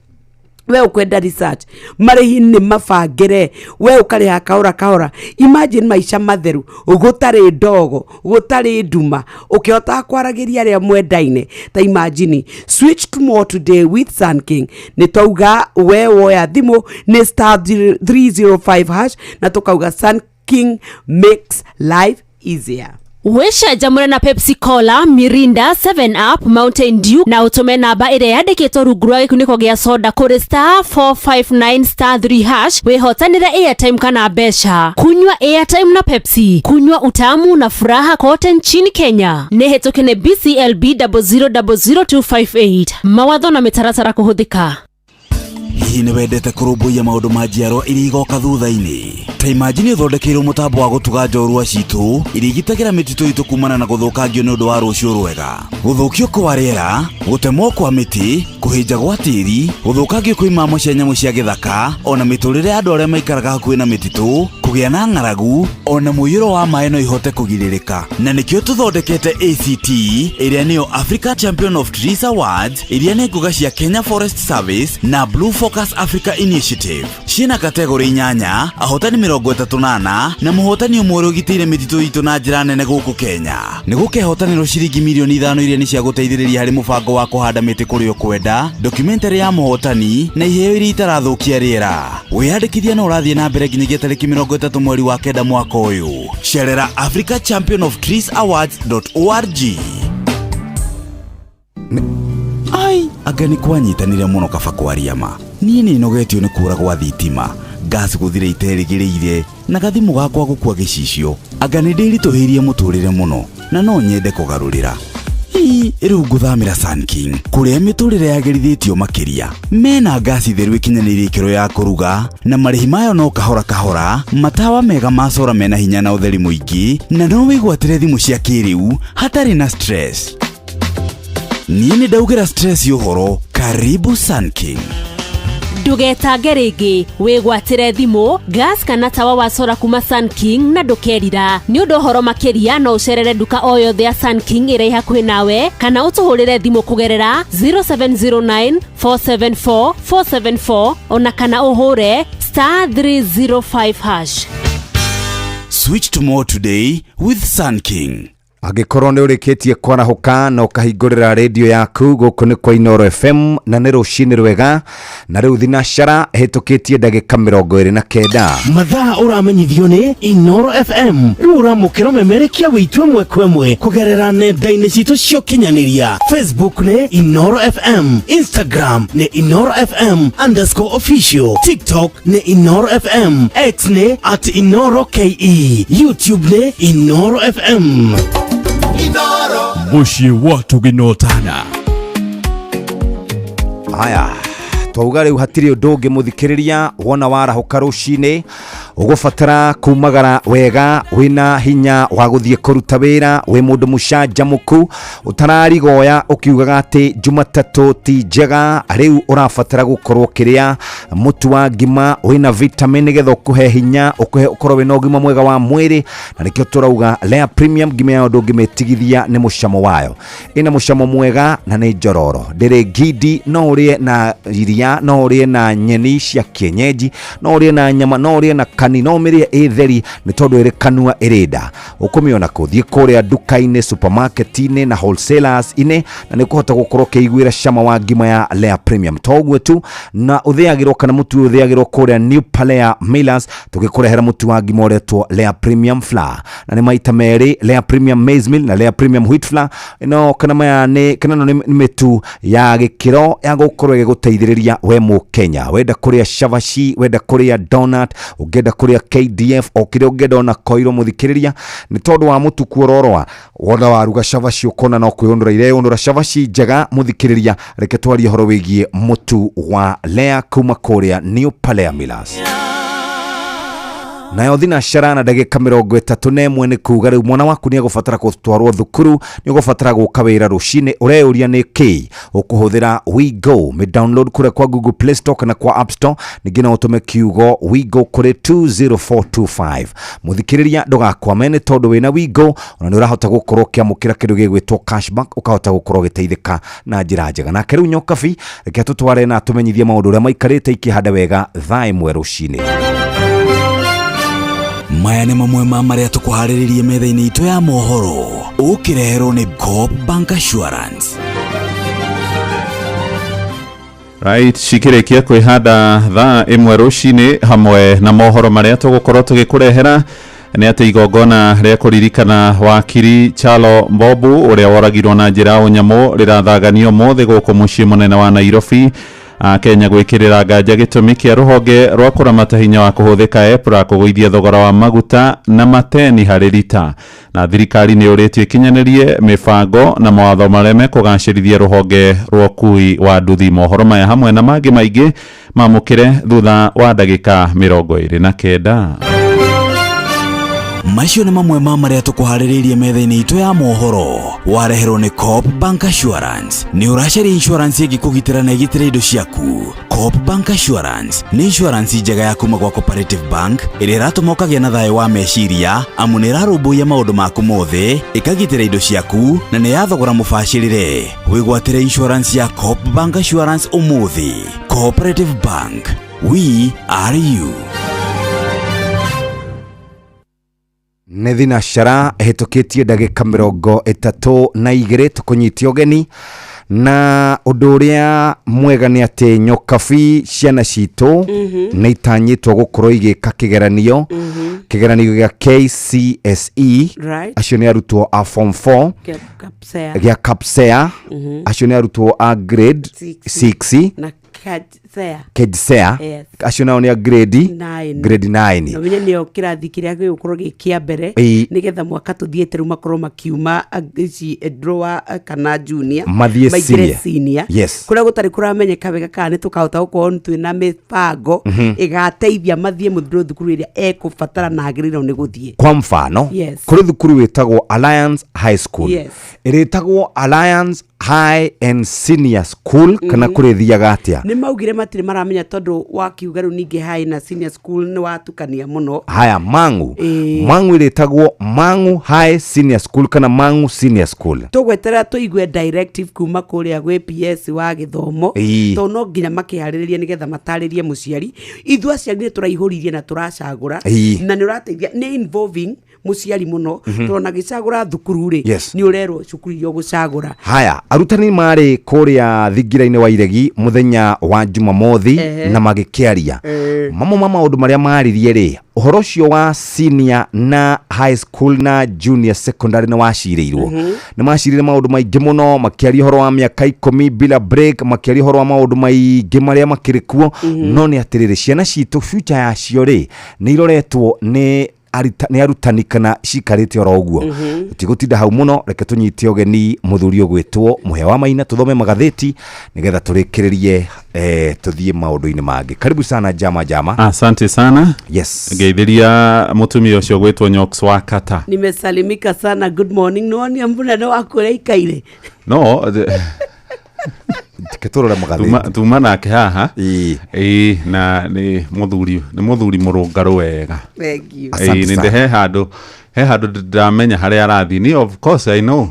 we ukwenda research, marĩhi nĩ mabangĩre, we ũkarĩha kahora kahora. Imagine maica matheru, gũtarĩ ndogo, gũtarĩ nduma, ũkĩhotaga kwaragĩria arĩa mwendaine. Ta imagine, switch to more today with Sun King. Nĩ twauga we woya thimũ nĩ star 305 hash, na tũkauga Sun King makes life easier. Wĩcanjamũre na Pepsi Cola, Mirinda, 7 Up, Mountain Dew, na ũtũme namba ĩrĩa yandĩkĩtwo rungu rwa gĩkunĩko gĩa soda kũrĩ star 459 star 3 hash, wĩhotanĩre airtime kana mbeca. Kunywa airtime na Pepsi, kunywa utamu na furaha kote nchini Kenya. Nĩ hĩtũke nĩ BCLB 0000258. Mawatho na mĩtaratara kũhũthĩka. Hihi nĩ wendete kũrũmbũiya maũndũ ma njiarwa iria igoka thutha-inĩ? Ta imagine ũthondekeirwo mũtambo wa gũtuga njorua citũ iria igitagĩra mĩtitũ itũ kumana na gũthũkangio nĩ ũndũ wa rũciũ rwega. Gũthũkio kwa rĩera, gũtemwo kwa mĩtĩ, kũhĩnja gwa tĩri, gũthũkangio kwa imamo cia nyamũ cia gĩthaka, ona mĩtũrĩre ya andũ arĩa maikaraga hakuhĩ na mĩtitũ. Kũgĩa na ng'aragu ona mũiyũro wa maĩ no ihote kũgirĩrĩka, na nĩkĩo tũthondekete ACT ĩrĩa nĩyo Africa Champion of Trees Awards, iria nĩ ngũga cia Kenya Forest Service na Blue Focus Africa Initiative. Ciĩna kategorĩ 8, ahotani 34 na mũhotani ũmwe ũrĩa ũgitĩire mĩtitũ itũ na njĩra nene gũkũ Kenya. Nĩ gũkehotanĩrwo ciringi mirioni 5 iria nĩ cia gũteithĩrĩria harĩ mũbango wa kũhanda mĩtĩ kũrĩa ũkwenda, documentary ya mũhotani na iheo iria itarathũkia rĩera. Wĩyandĩkithia no ũrathiĩ na mbere nginyagia tarĩki 30 mweri wa 9 mwaka ũyũ. Cerera Africa Champion of Trees Awards.org. Ai, anga nĩ kwanyitanire mũno kaba kwaria ma. Niĩ nĩ nogetio nĩ kũra gwa thitima, gas gũthira iterĩgĩrĩire, na gathimũ gakwa gũkua gĩcicio. Anga nĩ ndĩritũhĩirie mũtũrĩre mũno, na no nyende kũgarũrĩra. Ii, rĩu ngũthamĩra Sun King, kũrĩa mĩtũrĩre yagĩrithĩtio makĩria. Mena ngasi theru ĩkinyanĩirie ikĩro ya kũruga, na marĩhi mayo no kahora kahora, matawa mega ma cora mena hinya na ũtheri mũingĩ, na no wĩgwatĩre thimũ cia kĩrĩu hatarĩ na stress. Niĩ nĩ ndaugĩra stress ũhoro. Karibu Sun King. Ndũgetange rĩngĩ, wĩgwatĩre thimũ, gas kana tawa wa sora kuma Sun King na ndũkerira. Nĩ ũndũ ũhoro makĩria no ũcerere nduka o yothe ya Sun King ĩrĩa ĩ hakuhĩ nawe kana ũtũhũrĩre thimũ kũgerera 0709 474 474 ona kana ũhũre star 305 hash. Switch to more today with Sun King. Angĩkorwo nĩ ũrĩkĩtie kwarahũka na ũkahingũrĩra rĩndiũ yaku, gũkũ nĩ kwa Inoro FM na nĩ rũcinĩ rwega, na rĩu thinacara ĩhĩtũkĩtie ndagĩka 29. Mathaa ũramenyithio nĩ Inoro FM. Rĩu ũramũkĩra ũmemerekia witũ ĩmwe kwa ĩmwe kũgerera nenda-inĩ citũ cia ũkinyanĩria. Facebook nĩ Inoro FM, Instagram nĩ Inoro FM underscore official, TikTok nĩ Inoro FM, X nĩ at Inoro KE, YouTube nĩ Inoro FM. Mũciĩ wa tũginotana. Haya, twauga rĩu hatirĩ ũndũ ũngĩ mũthikĩrĩria, wona warahũka rũcinĩ ũgũbatara kumagara wega wĩna hinya wa gũthiĩ kũruta wĩra, wĩ mũndũ mũcanjamũku ũtararigoya ũkiugaga atĩ Jumatatũ ti njega. Rĩu ũrabatara gũkorwo ũkĩrĩa mũtu wa ngima wĩna vitamin nĩgetha ũkũhe hinya, ũkũhe ũkorwo wĩna ũgima mwega wa mwĩrĩ, na nĩkĩo tũrauga Lea Premium ngima ya ũndũ ũngĩmĩtigithia nĩ mũcamo wayo. Ĩna mũcamo mwega na nĩ njororo, ndĩrĩ ngindi, no ũrĩe na iria, no ũrĩe na nyeni cia kienyeji, no ũrĩe na nyama, no ũrĩe na kani, no ũmĩrĩe ĩ theri, nĩ tondũ ĩrĩ kanua ĩrĩ nda. Ũkũmĩona kũ? Thiĩ kũrĩa nduka-inĩ, supermarket-inĩ na wholesalers-inĩ, na nĩ ũkũhota gũkorwo ũkĩiguĩra cama wa ngima ya Lea Premium. To ũguo tu, na ũthĩagĩrwo kana mũtu ũyũ ũthĩagĩrwo kũrĩa New Palea Millers, tũgĩkũrehera mũtu wa ngima ũretwo Lea Premium Flour, na nĩ maita merĩ, Lea Premium Maize Meal na Lea Premium Wheat Flour. No kana maya nĩ kana ĩno nĩ mĩtu ya gĩkĩro ya gũkorwo ĩgĩgũteithĩrĩria we Mũkenya. Wenda kũrĩa cabaci, wenda kũrĩa donut, ũngĩenda kũrĩa KDF, o kĩrĩa ũngĩenda ona koiro mũthikĩrĩria, nĩ tondũ wa mũtu kuororoa. Wona waruga cabaci ũkona no kwĩũnũra ireyũnũra cabaci njega mũthikĩrĩria. Reke twarie ũhoro wĩgiĩ mũtu wa Lea kuma kũrĩa New Palea Millers. Nayo thinacara na ndagĩka 31 nĩ kuga rĩu mwana waku nĩ egũbatara gũtwarwo thukuru, nĩ ũgũbatara gũka wĩra rũcinĩ, ũreyũria nĩ kĩ ũkũhũthĩra. WeGo mĩ download kũrĩa kwa Google Play Store kana kwa App Store, ningĩ no ũtũme kiugo WeGo kũrĩ 20425. Mũthikĩrĩria, ndũgakwame, nĩ tondũ wĩna WeGo ona nĩ ũrahota gũkorwo ũkĩamũkĩra kĩndũ gĩgwĩtwo cashback, ũkahota gũkorwo ũgĩteithĩka na njĩra njega. Nake rĩu Nyokabi, reke tũtware na tũmenyithie maũndũ ũrĩa maikarĩte ikĩhanda wega thaa 1 rũcinĩ. Maya nĩ mamwe ma marĩa tũkũharĩrĩrie metha-inĩ itũ ya mohoro, ũkĩreherwo nĩ Coop Bank Assurance. Right, cikĩrĩkia kwĩhanda thaa 1 rũcinĩ, hamwe na mohoro marĩa tũgũkorwo tũgĩkũrehera nĩ atĩ igongona rĩa kũririkana wakiri Chalo Mbobu ũrĩa woragirwo na njĩra ya ũnyamũ rĩrathaganio ũmũthĩ gũkũ mũciĩ mũnene wa Nairobi. Kenya gwĩkĩrĩra nganja gĩtũmi kĩa rũhonge rwa kũramata hinya wa kũhũthĩka EPRA kũgũithia thogora wa maguta na mateni harĩ rita, na thirikari nĩ ũrĩtio ĩkinyanĩrie mĩbango na mawatho marĩa mekũgacĩrithia rũhonge rwa ũkui wa nduthi. Mohoro maya hamwe na mangĩ maingĩ mamũkĩre thutha wa ndagĩka 29. Macio nĩ mamwe ma marĩa tũkũharĩrĩirie metha-inĩ itũ ya mohoro. Wareherwo nĩ Coop Bank Assurance. Nĩ ũracaria insurance ĩngĩkũgitĩra na ĩgitĩre indo ciaku. Coop Bank Assurance nĩ insurance njega ya kuma gwa Cooperative Bank ĩrĩa ĩratũma ũkagĩa na thayũ wa meciria amu nĩ ĩrarũmbũiya maũndũ maku mothe, ĩkagitĩra indo ciaku na nĩ ya thogora mũbacĩrĩre. Wĩgwatĩre insurance ya Coop Bank Assurance ũmũthĩ. Cooperative Bank, we are you. Nĩ thinacara ĩhĩtũkĩtie ndagĩka 32 tũkũnyitia ũgeni na ũndũ ũrĩa mwega nĩ atĩ nyokabi ciana citũ nĩ itanyĩtwo gũkorwo igĩka kĩgeranio kĩgeranio gĩa KCSE. Acio nĩ arutwo a form 4 Kapsea. Gĩa KAPSEA. Acio nĩ arutwo a grade 6 na Kapsea. KJSEA. Acio nao nĩ a grade 9. Grade 9. Na ũmenye nĩo kĩrathi kĩrĩa gĩgũkorwo gĩ kĩa mbere nĩgetha mwaka tũthiĩte rĩu makorwo makiuma ici lower kana junior mathiĩ maingĩre senior. Senior. Kũrĩa gũtarĩ kũramenyeka wega kana nĩ tũkahota gũkorwo twĩna mĩbango ĩgateithia mathiĩ mũthuro thukuru ĩrĩa ekũbatara na agĩrĩirwo nĩ gũthiĩ. Kwa mfano, kũrĩ thukuru wĩtagwo Alliance High School, ĩrĩtagwo Alliance High and Senior School kana kũrĩ thiaga atĩa? Nĩ maugire matirĩ maramenya tondũ wakiuga rĩu ningĩ high na senior school nĩ watukania mũno. Haya, Mangu. Mangu ĩrĩtagwo Mangu High Senior School kana Mangu Senior School? Tũgweterera tũigue directive kuma kũrĩa gwĩ PS wa gĩthomo, tondũ no nginya makĩharĩrĩrie nĩgetha matarĩrie mũciari. Ithuĩ aciari nĩ tũraihũririe na tũracagũra na nĩ ũrateithia, nĩ involving mũciari mũno, tondũ ona gĩcagũra thukuru rĩ, nĩ ũrerwo cukuru iria ũgũcagũra. Haya, arutani marĩ kũrĩa thingira-inĩ wa Iregi mũthenya wa Jumamothi na magĩkĩaria mamwe ma maũndũ marĩa maririe rĩ, ũhoro ũcio wa senior na high school na junior secondary nĩ wacirĩirwo. Nĩ macirire maũndũ maingĩ mũno, makĩaria ũhoro wa mĩaka 10 bila break, makĩaria ũhoro wa maũndũ maingĩ marĩa makĩrĩ kuo. No nĩ atĩrĩrĩ, ciana citũ future yacio rĩ, nĩ iroretwo nĩ nĩ arutani kana cikarĩte oro ũguo? Tigũtinda hau mũno, reke tũnyite ũgeni mũthuri ũgwĩtwo Mũhĩa wa Maina, tũthome magathĩti nĩgetha tũrĩkĩrĩrie, tũthiĩ maũndũ-inĩ mangĩ. Karibu sana, jama jama. Asante sana. Ngeithĩria mũtumia ũcio gwĩtwo Nyox wa Kata. Nimesalimika sana, good morning. Nĩwonia mũnene waku ũrĩa aikaire? No reke tũrore magathĩti. Tuma nake haha. Ĩĩ, na nĩ mũthuri mũrũngarũ wega. Thank you. Ĩĩ, nĩ ndĩ he handũ ndamenya harĩa arathiĩ ni, of course I know.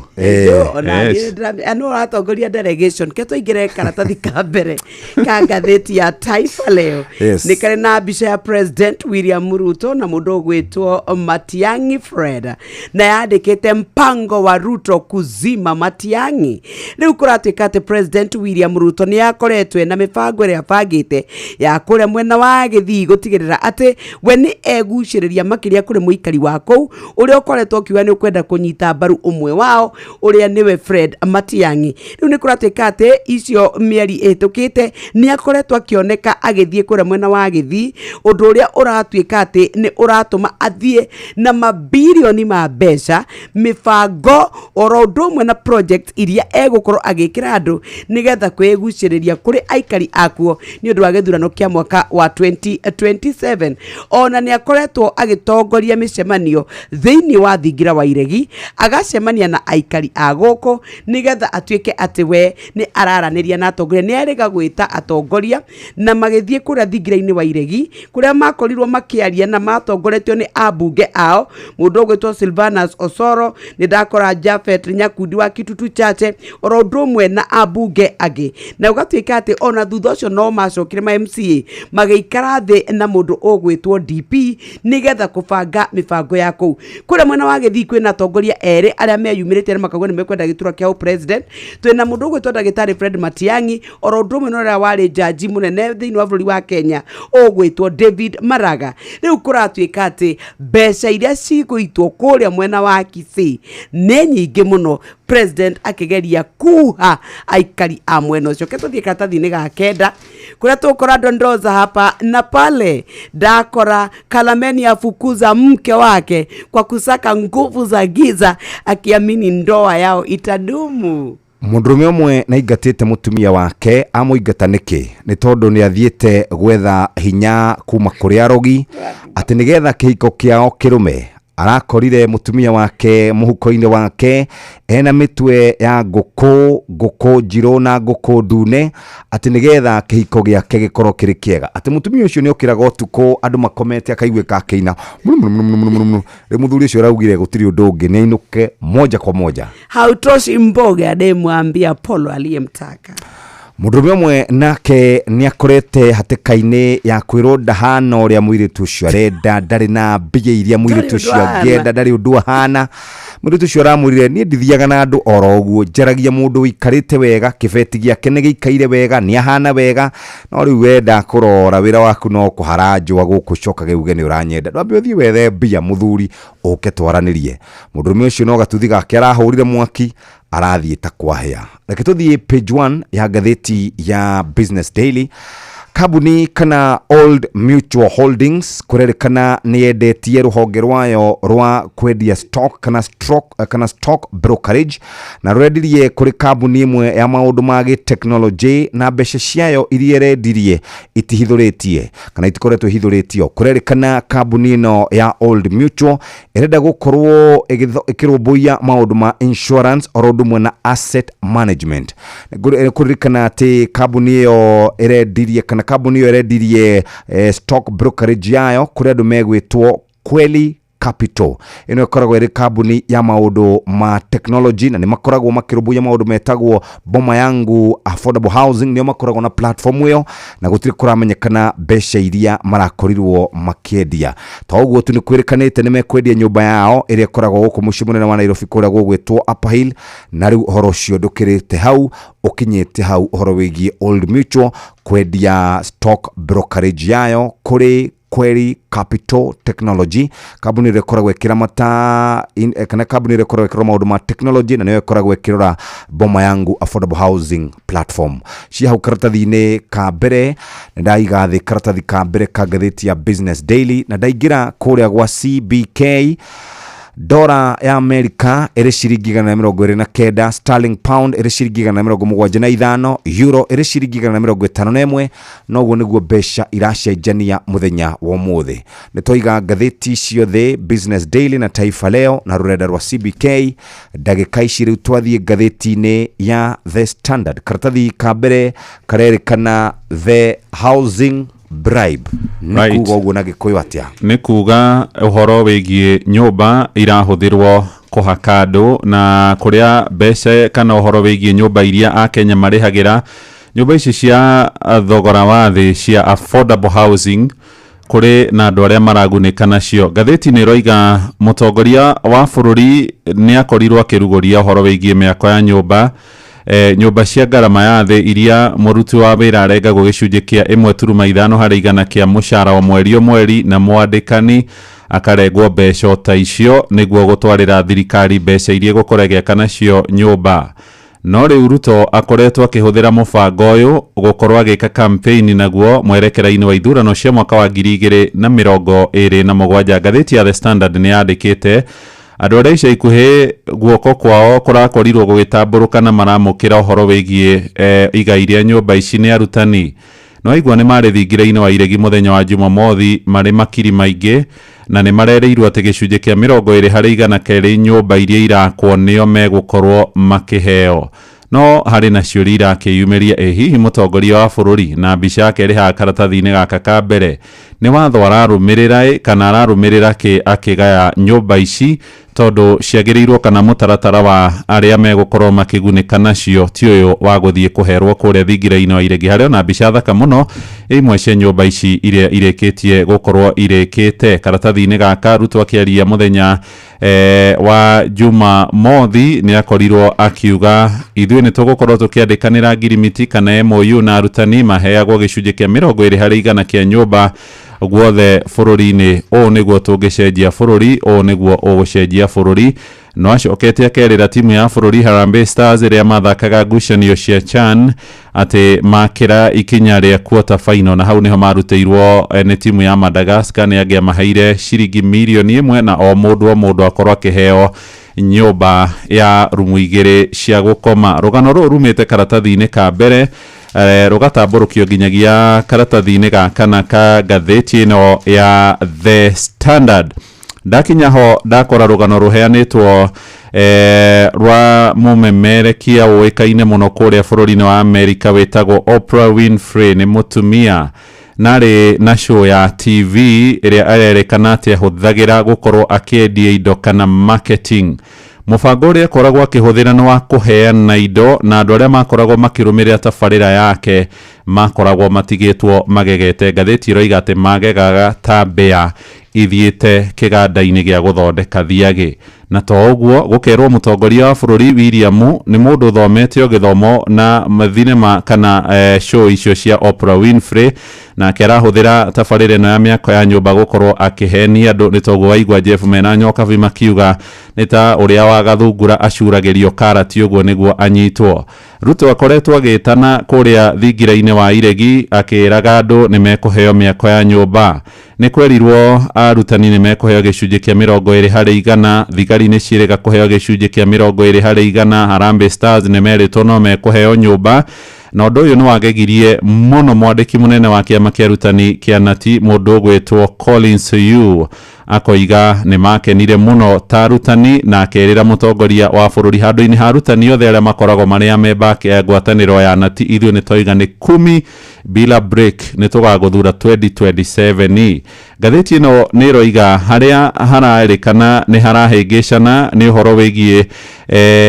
Ona no ũratongoria delegation ke tũingĩre karatathi ka mbere ka ngathĩti ya Taifa Leo. Nĩ karĩ na mbica ya President William Ruto na mũndũ ũgwĩtwo Matiang'i Fred, na yandĩkĩte "Mpango wa Ruto kuzima Matiang'i". Rĩu kũratuĩka atĩ President William Ruto nĩ akoretwo na mĩbango ĩrĩa abangĩte ya kũrĩa mwena wa Gĩthii gũtigĩrĩra atĩ we nĩ egucĩrĩria makĩria kũrĩ mũikari wa kũu ũrĩa ũkoretwo ũkiuga nĩ ũkwenda kũnyita mbaru ũmwe wao ũrĩa nĩwe Fred Matiang'i. Rĩu nĩ kũratuĩka atĩ icio mĩeri ĩhĩtũkĩte nĩ akoretwo akĩoneka agĩthiĩ kũrĩa mwena wa Gĩthii, ũndũ ũrĩa ũratuĩka atĩ nĩ ũratũma athiĩ na mabirioni ma mbeca, mĩbango oro ũndũ ũmwe na project iria egũkorwo agĩkĩra andũ nĩgetha kwĩgucĩrĩria kũrĩ aikari akuo nĩ ũndũ wa gĩthurano kĩa mwaka wa 2027. Ona nĩ akoretwo agĩtongoria mĩcemanio thĩinĩ wa thingira wa Iregi, agacemania na aikari a gũkũ nĩgetha atuĩke atĩ we nĩ araranĩria na atongoria. Nĩ erĩga gwĩta atongoria na magĩthiĩ kũrĩa thingira-inĩ wa Iregi kũrĩa makorirwo makĩaria na matongoretio nĩ ambunge ao, mũndũ ũgwĩtwo Silvanus Osoro, nĩ ndakora Jafet Nyakundi wa Kitutu Chache, oro ũndũ ũmwe na ambunge angĩ. Na ũgatuĩka atĩ ona thutha ũcio no macokire ma MCA magĩikara thĩ na mũndũ ũgwĩtwo DP nĩgetha kũbanga mĩbango ya kũu. Kũrĩa mwena wa Gĩthii kwĩna atongoria erĩ arĩa meyumĩrĩte na makauga nĩ mekwenda gĩturwa kĩa president. Twĩna mũndũ ũgwĩtwo ndagĩtarĩ Fred Matiang'i, oro ũndũ ũmwe na ũrĩa warĩ jaji mũnene thĩinĩ wa bũrũri wa Kenya ũgwĩtwo David Maraga. Rĩu kũratuĩka atĩ mbeca iria cigũitwo kũrĩa mwena wa Kisii nĩ nyingĩ mũno, president akĩgeria kuha aikari a mwena ũcio. Ke tũthiĩ karatathi-inĩ ga kenda kũrĩa tũkora dondoza hapa na pale. Ndakora Kalameni afukuza mke wake kwa kusaka nguvu za giza akiamini ndoa yao itadumu. Mũndũrũme ũmwe nĩ aingatĩte mũtumia wake. Amũingata nĩkĩ? Nĩ tondũ nĩ athiĩte gwetha hinya kuma kũrĩ arogi atĩ nĩgetha kĩhiko kĩao kĩrũme. Arakorire mũtumia wake mũhuko-inĩ wake ena mĩtwe ya ngũkũ, ngũkũ njirũ na ngũkũ ndune, atĩ nĩgetha kĩhiko gĩake gĩkorwo kĩrĩ kĩega. Atĩ mũtumia ũcio nĩ okĩraga ũtukũ andũ makomete akaiguĩka akĩina mru. Rĩu mũthuri ũcio araugire gũtirĩ ũndũ ũngĩ, nĩ ainũke moja kwa moja. Hautoshi mboga anayemwambia Polo aliyemtaka. Mũndũrũme ũmwe nake nĩ akorete hatĩka-inĩ ya kwĩrwo ndahana ũrĩa mũirĩtu ũcio arenda, ndarĩ na mbia iria mũirĩtu ũcio angĩenda, ndarĩ ũndũ ahana. Mũirĩtu ũcio aramwĩrire, niĩ ndithiaga na andũ oro ũguo, njaragia mũndũ ũikarĩte wega, kĩbeti gĩake nĩ gĩikaire wega, nĩ ahana wega, no rĩu wenda kũrora wĩra waku no kũhara njũa gũkũ, cokage uge nĩ ũranyenda. Ndwambe ũthiĩ wethe mbia mũthuri ũke twaranĩrie. Mũndũrũme ũcio no gatuthi gake arahũrire mwaki, arathiĩ ta kwahĩa. Reke tũthiĩ page 1 ya ngathĩti ya Business Daily. Kambuni kana Old Mutual Holdings kũrerĩkana nĩ yendetie rũhonge rwayo rwa kwendia stock kana stroke, kana stock brokerage, na rũrendirie kũrĩ kambuni ĩmwe ya maũndũ ma gĩtekinoronjĩ, na mbeca ciayo iria ĩrendirie itihithũrĩtie kana itikoretwo ihithũrĩtio. Kũrerĩkana kambuni ĩno ya Old Mutual ĩrenda gũkorwo ĩkĩrũmbũiya maũndũ ma insurance oro ũndũ ũmwe na asset management. Kũririkana atĩ kambuni ĩyo ĩrendirie kana kambuni ĩyo ĩrendirie stock brokerage yayo kũrĩ andũ megwĩtwo Kweli Capital. Ĩno ĩkoragwo ĩrĩ kambuni ya maũndũ ma technology, na nĩ makoragwo makĩrũmbũiya maũndũ metagwo Boma Yangu Affordable Housing, nĩo makoragwo na platform ĩyo, na gũtirĩ kũramenyekana mbeca iria marakorirwo makĩendia. To ũguo tu, nĩ kwĩrĩkanĩte nĩ mekwendia nyũmba yao ĩrĩa ĩkoragwo gũkũ mũciĩ mũnene wa Nairobi kũrĩa gũgwĩtwo Upper Hill, na rĩu ũhoro ũcio ndũkĩrĩte hau, ũkinyĩte hau ũhoro wĩgiĩ Old Mutual kwendia stock brokerage yayo kũrĩ Kweli Capital Technology, kambuni ĩrĩa ĩkoragwo ĩkĩramata kana kambuni ĩrĩa ĩkoragwo ĩkĩrora maũndũ ma technology, na nĩyo ĩkoragwo ĩkĩrora Boma Yangu Affordable Housing Platform. Cia hau karatathi-inĩ ka mbere, nĩ ndaiga thĩ karatathi ka mbere ka ngathĩti ya Business Daily, na ndaingĩra kũrĩa gwa CBK. Dora ya Amerika ĩrĩ ciringi 129, sterling pound ĩrĩ ciringi 175, euro ĩrĩ ciringi 151. Noguo nĩguo mbeca iracenjania mũthenya wa ũmũthĩ. Nĩ twaiga ngathĩti ciothe, Business Daily na Taifa Leo na rũrenda rwa CBK. Ndagĩka ici rĩu twathiĩ ngathĩti-inĩ ya The Standard. Karatathi ka mbere karerĩkana The Housing Bribe. Nĩ kuga ũguo na Gĩkũyũ atĩa? Nĩ kuga ũhoro wĩgiĩ nyũmba irahũthĩrwo kũhaka andũ, na kũrĩa mbeca kana ũhoro wĩgiĩ nyũmba iria Akenya marĩhagĩra, nyũmba ici cia thogora wa thĩ cia affordable housing, kũrĩ na andũ arĩa maragunĩka nacio. Ngathĩti nĩ ĩroiga mũtongoria wa bũrũri nĩ akorirwo akĩrugũria ũhoro wĩgiĩ mĩako ya nyũmba, nyũmba cia ngarama ya thĩ iria mũruti wa wĩra arengagwo gĩcunjĩ kĩa 1.5 harĩ igana kĩa mũcara o mweri o mweri, na mwandĩkani akarengwo mbeca ta icio nĩguo gũtwarĩra thirikari mbeca iria ĩgũkorwo ĩgĩaka nacio nyũmba. No rĩu Ruto akoretwo akĩhũthĩra mũbango ũyũ gũkorwo agĩka campaign naguo mwerekera-inĩ wa ithurano cia mwaka wa 2027. Ngathĩti ya The Standard nĩ yandĩkĩte andũ arĩa ica ikuhĩ guoko kwao kũrakorirwo gũgĩtambũrũka na maramũkĩra ũhoro wĩgiĩ igai rĩa nyũmba ici nĩ arutani. No aigua nĩ marĩ thingira-inĩ wa iregi mũthenya wa Jumamothi marĩ makiri maingĩ, na nĩ marerĩirwo atĩ gĩcunjĩ kĩa 20 harĩ igana kerĩ nyũmba iria irakwo nĩo megũkorwo makĩheo. No harĩ na ciũria irakĩyumĩria, ĩ hihi mũtongoria wa bũrũri na mbica yake ĩrĩ haha karatathi-inĩ gaka ka mbere nĩ watho ararũmĩrĩra ĩ kana ararũmĩrĩra kĩ akĩgaya nyũmba ici, tondũ ciagĩrĩirwo kana mũtaratara wa arĩa megũkorwo makĩgunĩka nacio ti ũyũ wa gũthiĩ kũherwo kũrĩa thingira-inĩ wa iregi. Harĩ ona mbica thaka mũno imwe cia nyũmba ici iria irĩkĩtie gũkorwo irĩkĩte. Karatathi-inĩ gaka Ruto akĩaria mũthenya wa Jumamothi nĩ akorirwo akiuga ithuĩ nĩ tũgũkorwo tũkĩandĩkanĩra ngirimiti kana MOU na arutani maheagwo gĩcunjĩ kĩa 20 harĩ igana kĩa nyũmba guothe bũrũri-inĩ. Ũũ nĩguo tũngĩcenjia bũrũri, ũũ nĩguo ũgũcenjia bũrũri. No acokete akerĩra timu ya bũrũri Harambee Stars ĩrĩa mathakaga ngucanio cia CHAN atĩ makĩra ikinya rĩa quarter final, na hau nĩho marutĩirwo nĩ timu ya Madagascar, nĩ angĩamaheire ciringi mirioni 1 na o mũndũ o mũndũ akorwo akĩheo nyũmba ya rumu 2 cia gũkoma. Rũgano rũrũ rumĩte karatathi-inĩ ka mbere, rũgatambũrũkio nginyagia karatathi-inĩ ga kana ka ngathĩti ĩno ya The Standard. Ndakinya ho ndakora rũgano rũheanĩtwo rwa mũmemerekia ũĩkaine mũno kũrĩa bũrũri-inĩ wa Amerika wĩtagwo Oprah Winfrey. Nĩ mũtumia narĩ na show ya TV ĩrĩa arerĩkana atĩ ahũthagĩra gũkorwo akĩendia indo kana marketing. Mũbango ũrĩa akoragwo akĩhũthĩra nĩ wa kũheana indo, na andũ arĩa makoragwo makĩrũmĩrĩra tabarĩra yake makoragwo matigĩtwo magegete. Ngathĩti ĩroiga atĩ magegaga ta mbĩa ithiĩte kĩganda-inĩ gĩa gũthondeka thiagĩ. Na to ũguo, gũkerwo mũtongoria wa bũrũri William nĩ mũndũ ũthomete o gĩthomo na thinema kana show icio cia Oprah Winfrey, nake arahũthĩra tabarĩra ĩno ya mĩako ya nyũmba gũkorwo akĩhenia andũ. Nĩ toguo waigua Jeff mena Nyokabi makiuga nĩ ta ũrĩa wa Gathungura acuragĩrio karati ũguo nĩguo anyitwo. Ruto akoretwo agĩtana kũrĩa thingira-inĩ wa Iregi akĩraga andũ nĩ mekũheo mĩako ya nyũmba. Nĩ kwerirwo arutani nĩ mekũheo gĩcunjĩ kĩa 20%, thigari nĩ ciĩrĩga kũheo gĩcunjĩ kĩa 20%, Harambee Stars nĩ merĩtwo no mekũheo nyũmba. Na ũndũ ũyũ nĩ wagegirie mũno mwandĩki mũnene wa kĩama kĩa arutani kĩa Nati, mũndũ ũgwĩtwo Collins Yu, akoiga nĩ makenire mũno ta arutani, na akerĩra mũtongoria wa bũrũri handũ-inĩ ha arutani othe arĩa makoragwo marĩ amemba a ngwatanĩro ya Nati, ithuĩ nĩ twaiga nĩ kumi bila break, nĩ tũgagũthura 2027. Ngathĩti ĩno nĩ ĩroiga harĩa hararĩkana nĩ harahĩngĩcana nĩ ũhoro wĩgiĩ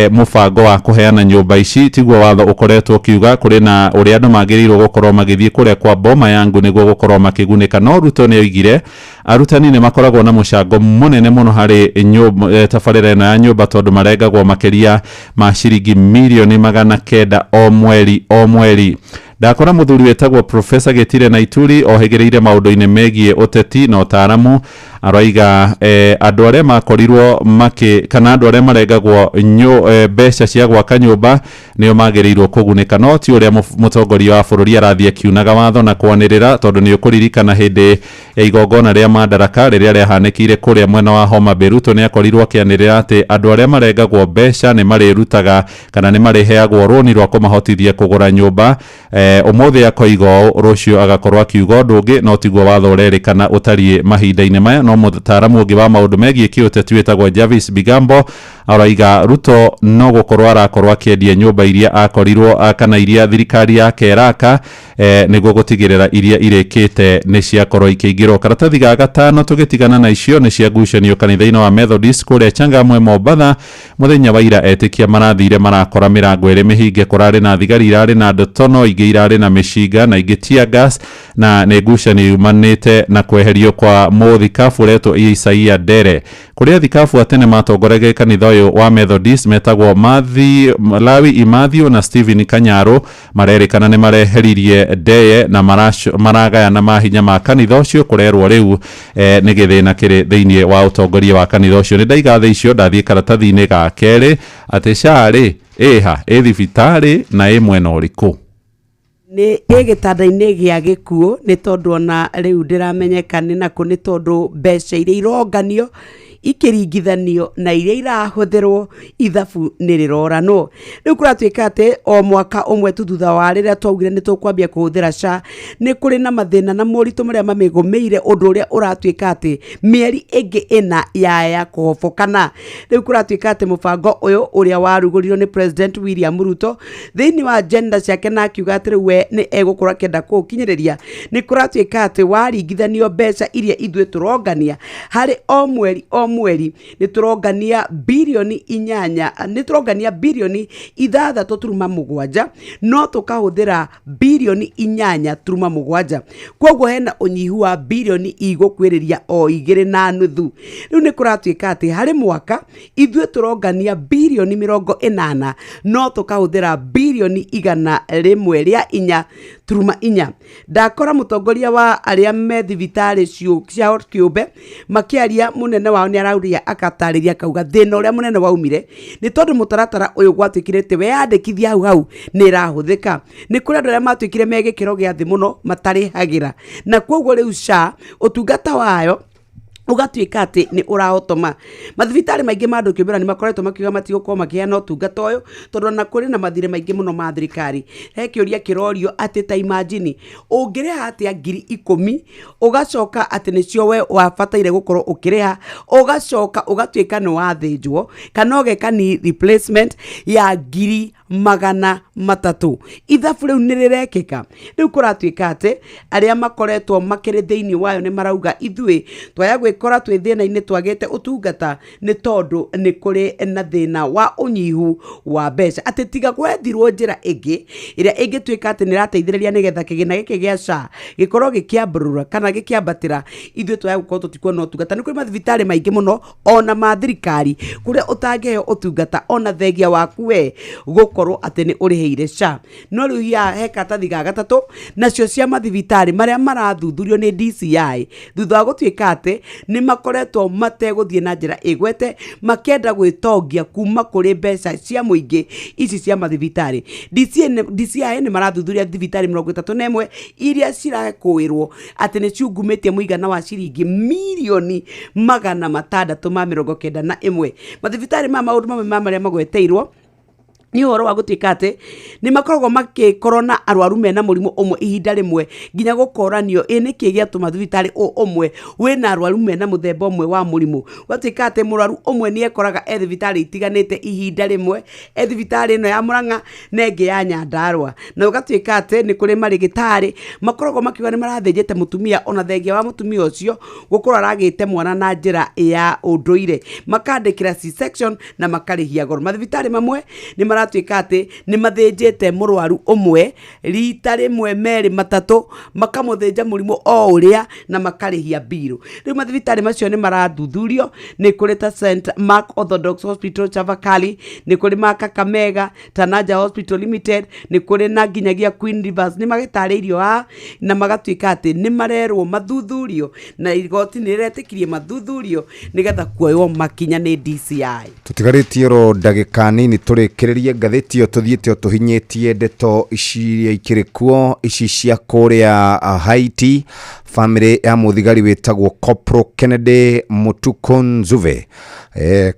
mũbango wa kũheana nyũmba ici. Tiguo watho ũkoretwo ũkiuga kũrĩ na ũrĩa andũ magĩrĩirwo gũkorwo magĩthiĩ kũrĩa kwa Boma Yangu nĩguo gũkorwo makĩgunĩka. No Ruto nĩ oigire arutani nĩ makoragwo na mũcango mũnene mũno harĩ tabarĩra ĩno ya nyũmba, tondũ marengagwo makĩria ma ciringi mirioni 900 o mweri o mweri. Ndakora mũthuri wĩtagwo Professor Gĩtire na Ituri ohĩgĩrĩire maũndũ-inĩ megiĩ ũteti na ũtaaramu, aroiga andũ arĩa makorirwo makĩ kana andũ arĩa marengagwo mbeca cia gwaka nyũmba nĩo magĩrĩirwo kũgunĩka, no ti ũrĩa mũtongoria wa bũrũri arathiĩ akiunaga watho na kwanĩrĩra, tondũ nĩ ũkũririkana hĩndĩ ya igongona rĩa Madaraka rĩrĩa rĩahanĩkĩire kũrĩa mwena wa Homa Bay, Ruto nĩ akorirwo akĩanĩrĩra atĩ andũ arĩa marengagwo mbeca nĩ marĩrutaga kana nĩ marĩheagwo rũni rwa kũmahotithia kũgũra nyũmba. Ũmũthĩ akoiga ũũ, rũciũ agakorwo akiuga ũndũ ũngĩ, no tiguo watho ũrerĩkana ũtariĩ mahinda-inĩ maya. No mũtaaramu ũngĩ wa maũndũ megiĩ kĩũteti wĩtagwo Jarvis Bigambo araiga Ruto no gũkorwo arakorwo akĩendia nyũmba iria akorirwo kana iria thirikari yake ĩraka, nĩguo gũtigĩrĩra iria irĩkĩte nĩ ciakorwo ikĩingĩrwo. Karatathi ga gatano tũgĩtigana na icio nĩ cia ngucanio kanitha-inĩ wa Methodist kũrĩa Changamwe Mombatha. Mũthenya wa ira etĩkia marathire marakora mĩrango ĩrĩ mĩhinge, kũrarĩ na thigari irarĩ na ndotono, ingĩ irarĩ na mĩcinga na ingĩ tear gas, na nĩ ngucanio yumanĩte na kweherio kwa mũthikabu ũretwo Isaia Ndere. Kũrĩa thikabu a tene matongoragia kanitha ũyũ wa Methodist metagwo Lawi Imathio na Stephen Kanyaro marerĩkana nĩ mareheririe Ndeye na maragayana mahinya ma kanitha ũcio. Kũrerwo rĩu nĩ gĩthĩna kĩrĩ thĩinĩ wa ũtongoria wa kanitha ũcio. Nĩ ndaiga thĩ icio ndathiĩ karatathi-inĩ ga kerĩ atĩ SHA rĩ ĩha ĩ thibitarĩ na ĩ mwena ũrĩkũ? Nĩ ĩ gĩtanda-inĩ gĩa gĩkuũ, nĩ tondũ ona rĩu ndĩramenyeka nĩ nakũ, nĩ tondũ mbeca iria ironganio ikĩringithanio na iria irahũthĩrwo ithabu nĩ rĩroranwo. Rĩu kũratuĩka atĩ o mwaka ũmwe tu thutha wa rĩrĩa twaugire nĩ tũkwambia kũhũthĩra SHA, nĩ kũrĩ na mathĩna na moritũ marĩa mamĩgũmĩire, ũndũ ũrĩa ũratuĩka atĩ mĩeri ĩngĩ ĩna yaya kũhobokana. Rĩu kũratuĩka atĩ mũbango ũyũ ũrĩa warugũririo nĩ President William Ruto thĩinĩ wa agenda ciake, na akiuga atĩ rĩu we nĩ egũkorwo akĩenda kũũkinyĩrĩria, nĩ kũratuĩka atĩ waringithanio mbeca iria ithuĩ tũrongania harĩ o mweri o mweri, nĩ tũrongania birioni inyanya, nĩ tũrongania birioni 6.7, no tũkahũthĩra birioni 8.7. Koguo hena ũnyihu wa birioni igũkuĩrĩria o 2.5. Rĩu nĩ kũratuĩka atĩ harĩ mwaka ithuĩ tũrongania birioni 80, no tũkahũthĩra birioni 104.4. Ndakora mũtongoria wa arĩa me thibitarĩ cia kĩũmbe makĩaria, mũnene wao nĩ arauria akatarĩria akauga thĩna ũrĩa mũnene waumire nĩ tondũ mũtaratara ũyũ gwatuĩkire atĩ weyandĩkithia hau hau nĩ ĩrahũthĩka. Nĩ kũrĩ andũ arĩa matuĩkire me gĩkĩro gĩa thĩ mũno matarĩhagĩra, na koguo rĩu SHA ũtungata wayo Ũgatuĩka atĩ nĩ ũrahotoma. Mathibitarĩ maingĩ ma andũ kĩũmbĩra nĩ makoretwo makiuga matigũkorwo makĩheana ũtungata ũyũ, tondũ ona kũrĩ na mathirĩ maingĩ mũno ma thirikari. He kĩũria kĩrorio atĩ ta imagine ũngĩrĩha atĩa 10,000, ũgacoka atĩ nĩcio we wabataire gũkorwo ũkĩrĩha, ũgacoka ũgatuĩka nĩ wathĩnjwo kana ũgeka knee replacement ya 300,000. Ithabu rĩu nĩ rĩrekĩka. Rĩu kũratuĩka atĩ arĩa makoretwo makĩrĩ thĩinĩ wayo nĩ marauga ithuĩ twaya gwĩkora twĩ thĩna-inĩ twagĩte ũtungata nĩ tondũ nĩ kũrĩ na thĩna wa ũnyihu wa mbeca, atĩ tiga gwethirwo njĩra ĩngĩ ĩrĩa ĩngĩtuĩka atĩ nĩ ĩrateithĩrĩria nĩgetha kĩgĩna gĩkĩ gĩa SHA gĩkorwo gĩkĩambũrũra kana gĩkĩambatĩra, ithuĩ twaya gũkorwo tũtikuona ũtungata. Nĩ kũrĩ mathibitarĩ maingĩ mũno ona ma thirikari kũrĩa ũtangĩheo ũtungata ona thengia waku we gũkorwo atĩ nĩ ũrĩhĩire SHA. No rĩu ya he karatathi ga gatatũ, nacio cia mathibitarĩ marĩa marathuthurio nĩ DCI thutha wa gũtuĩka atĩ nĩ makoretwo mategũthiĩ na njĩra ĩgwete makĩenda gwĩtongia kuma kũrĩ mbeca cia mũingĩ ici cia mathibitarĩ. DCI nĩ marathuthuria thibitarĩ 31 iria cirakũĩrwo atĩ nĩ ciungumĩtie mũigana wa ciringi mirioni 691. Mathibitarĩ ma maũndũ mamwe ma marĩa magweteirwo nĩ ũhoro wa gũtuĩka atĩ nĩ makoragwo magĩkorwo na arwaru mena mũrimũ ũmwe ihinda rĩmwe, nginya gũkoranio ĩ nĩkĩ gĩatũma thibitarĩ ũmwe wĩna arwaru mena mũthemba ũmwe wa mũrimũ. Gwatuĩka atĩ mũrwaru ũmwe nĩ ekoraga e thibitarĩ itiganĩte ihinda rĩmwe, e thibitarĩ ĩno ya Murang'a na ĩngĩ ya Nyandarua. Na ũgatuĩka atĩ nĩ kũrĩ marĩgĩtarĩ makoragwo makiuga nĩ marathĩnjĩte mũtumia ona thengia wa mũtumia ũcio gũkorwo aragĩte mwana na njĩra ya ũndũire, makandĩkĩra C-section na makarĩhia goro. Mathibitarĩ mamwe nĩ maratuĩka atĩ nĩ mathĩnjĩte mũrwaru ũmwe rita rĩmwe, merĩ, matatũ, makamũthĩnja mũrimũ o ũrĩa na makarĩhia mbirũ. Rĩu mathibitarĩ macio nĩ marathuthurio. Nĩ kũrĩ ta St Mark Orthodox Hospital Chavakali, nĩ kũrĩ ma Kakamega, Tanaja Hospital Limited, nĩ kũrĩ na nginyagia Queen Rivers. Nĩ magĩtarĩirio haha na magatuĩka atĩ nĩ marerwo mathuthurio, na igoti nĩ rĩretĩkirie mathuthurio nĩgetha kuoywo makinya nĩ DCI. Tũtigarĩtie oro ndagĩka nini tũrĩkĩrĩrie ngathĩti ĩyo, tũthiĩte o tũhinyĩtie ndeto ici iria ikĩrĩ kuo ici cia kũrĩa Haiti. Famĩlĩ ya mũthigari wĩtagwo Corporal Kennedy Mutuku Nzuve,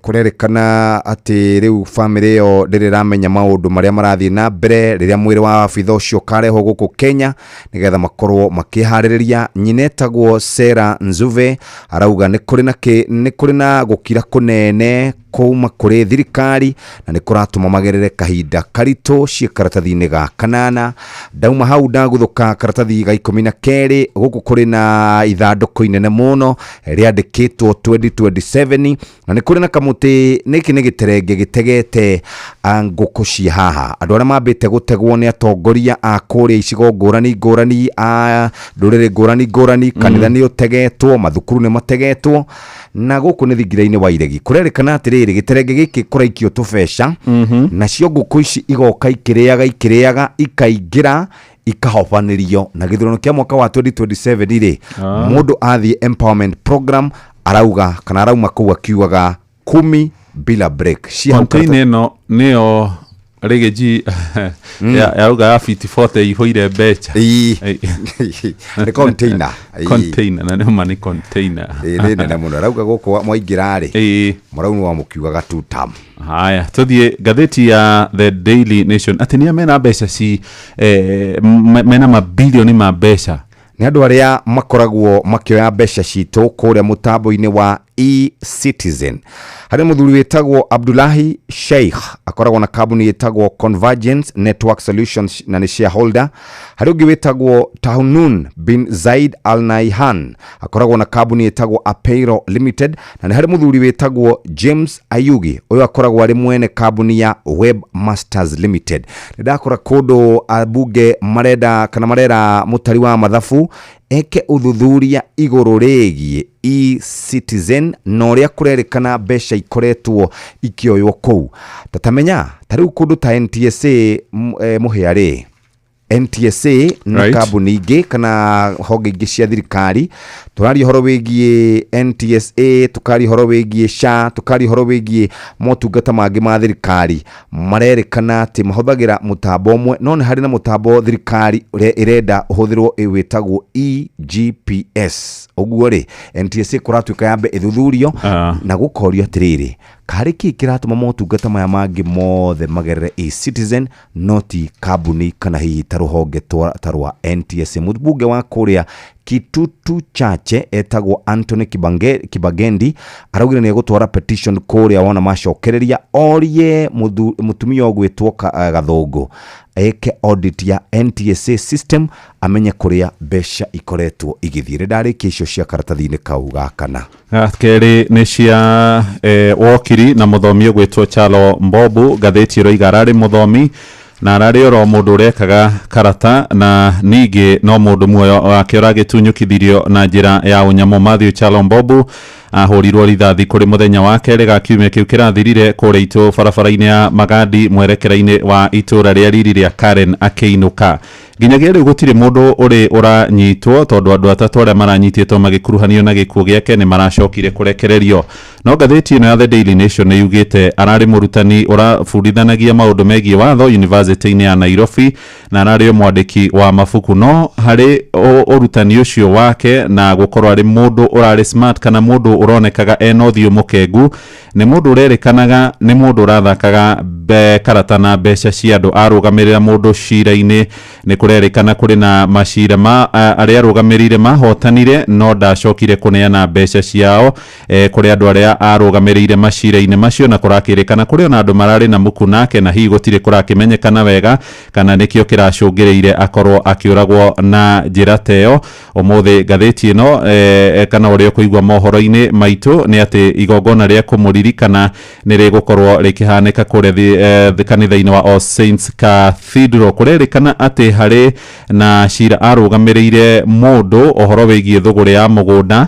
kũrerĩkana atĩ rĩu famĩlĩ ĩyo ndĩrĩ ĩramenya maũndũ marĩa marathiĩ na mbere rĩrĩa mwĩrĩ wa abitha ũcio ũkarehwo gũkũ Kenya nĩgetha makorwo makĩharĩrĩria. Nyina etagwo Sarah Nzuve arauga nĩ kũrĩ na nĩ kũrĩ na gũkira kũnene kuma kũrĩ thirikari na nĩ kũratũma magerere kahinda karitũ. Ciĩ karatathi-inĩ ga kanana. Ndauma hau ndaguthũka karatathi ga 12. Gũkũ kũrĩ na ithandũkũ inene mũno rĩandĩkĩtwo 2027, na nĩ kũrĩ na kamũtĩ. Nĩkĩ nĩ gĩterenge gĩtegete ngũkũ ciĩ haha. Andũ arĩa mambĩte gũtegwo nĩ atongoria a kũrĩa icigo ngũrani ngũrani, a ndũrĩrĩ ngũrani ngũrani. Kanitha nĩ ũtegetwo, mathukuru nĩ mategetwo, na gũkũ nĩ thingira-inĩ wa iregi. Kũrerĩkana atĩrĩrĩ, gĩterenge gĩkĩ kũraikio tũbeca, nacio ngũkũ ici igoka ikĩrĩaga ikĩrĩaga, ikaingĩra ikahobanĩrio. Na gĩthurano kĩa mwaka wa 2027 rĩ, mũndũ athiĩ empowerment program arauga kana arauma kũu akiugaga kumi bila break. Ciĩ hau. Container ĩno nĩyo rĩgĩji yarauga ya fiti 40 ihũire mbeca. Nĩ container. Container, na nĩma nĩ container. Ĩĩ, nĩ nene mũno. Arauga gũkũ mwaingĩra rĩ, mũraunwo mũkiugaga two term. Haya, tuthiĩ ngathĩti ya The Daily Nation, atĩ nĩa mena mbeca ci mena mabilioni ma mbeca. Nĩ andũ arĩa makoragwo makĩoya mbeca citũ kũrĩa mũtambo-inĩ wa eCitizen. Harĩ mũthuri wĩtagwo Abdullahi Sheikh, akoragwo na kambuni ĩtagwo Convergence Network Solutions na nĩ shareholder. Harĩ ũngĩ wĩtagwo Tahnun bin Zaid Al Naihan, akoragwo na kambuni ĩtagwo Apeiro Limited, na nĩ harĩ mũthuri wĩtagwo James Ayugi, ũyũ akoragwo arĩ mwene kambuni ya Webmasters Limited. Nĩ ndakora kũndũ ambunge marenda kana marera mũtari wa mathabu eke ũthuthuria igũrũ rĩgiĩ eCitizen na ũrĩa kũrerĩkana mbeca ikoretwo ikĩoywo kũu. Tatamenya ta rĩu kũndũ ta NTSA, mũhĩa rĩ, NTSA na kambuni ingĩ kana honge ingĩ cia thirikari. Tũraria ũhoro wĩgiĩ NTSA, tũkaria ũhoro wĩgiĩ SHA, tũkaria ũhoro wĩgiĩ motungata mangĩ ma thirikari marerĩkana atĩ mahũthagĩra mũtambo ũmwe, no nĩ harĩ na mũtambo thirikari ĩrenda ũhũthĩrwo wĩtagwo eGPS. Ũguo rĩ, NTSA kũratuĩka yambe ĩthuthurio na gũkorio atĩrĩrĩ, karĩ kĩ kĩratũma motungata maya mangĩ mothe magerere eCitizen no ti kambuni kana hihi ta rũhonge ta rwa NTSA. Mũmbunge wa kũrĩa Kitutu Chache etagwo Anthony Kibagendi araugire nĩ egũtwara petition kũrĩa wona macokereria orie mũtumia ũgwĩtwo Gathũngũ eke audit ya NTSA system amenye kũrĩa mbeca ikoretwo igĩthiĩ. Rĩ ndarĩkia icio cia karatathi-inĩ kau ga kana. Kerĩ nĩ cia wokiri na mũthomi ũgwĩtwo Chalo Mbobu. Ngathĩti ĩroiga ararĩ mũthomi na ararĩ oro mũndũ ũrekaga karata, na ningĩ no mũndũ muoyo wake ũragĩtunyũkithirio na njĩra ya ũnyamũ. Matthew Chalo Mbobu ahũrirwo rithathi kũrĩ mũthenya wa kerĩ ga kiumia kĩu kĩrathirire kũrĩa itũ barabara-inĩ ya Magadi mwerekera-inĩ wa itũra rĩa riri rĩa Karen akĩinũka. Nginyagia rĩu gũtirĩ mũndũ ũrĩ ũranyitwo, tondũ andũ atatũ arĩa maranyitĩtwo magĩkuruhanio na gĩkuũ gĩake nĩ maracokire kũrekererio. No ngathĩti ĩno ya The Daily Nation nĩ yugĩte ararĩ mũrutani ũrabundithanagia maũndũ megiĩ watho university-inĩ ya Nairobi na ararĩ o mwandĩki wa mabuku. No harĩ ũrutani ũcio wake na gũkorwo arĩ mũndũ ũrarĩ smart kana mũndũ ũronekaga ena ũthiũ mũkengu, nĩ mũndũ ũrerĩkanaga nĩ mũndũ ũrathakaga karata na mbeca cia andũ. Arũgamĩrĩra mũndũ cira-inĩ nĩ kũrerĩkana kũrĩ na macira ma arĩa arũgamĩrĩire mahotanire, no ndacokire kũneana mbeca ciao kũrĩ andũ arĩa arũgamĩrĩire macira-inĩ macio, na kũrakĩrĩkana kũrĩ ona andũ mararĩ na muku nake, na hihi gũtirĩ kũrakĩmenyekana wega kana nĩkĩo kĩracũngĩrĩire akorwo akĩũragwo na njĩra ta ĩyo. Ũmũthĩ ngathĩti ĩno kana ũrĩa ũkũigua mohoro-inĩ maitũ nĩ atĩ igongona rĩa kũmũririkana nĩ rĩgũkorwo rĩkĩhanĩka kũrĩa kanitha-inĩ wa All Saints Cathedral. Kũrerĩkana atĩ harĩ na cira arũgamĩrĩire mũndũ ũhoro wĩgiĩ thũgũrĩ ya mũgũnda.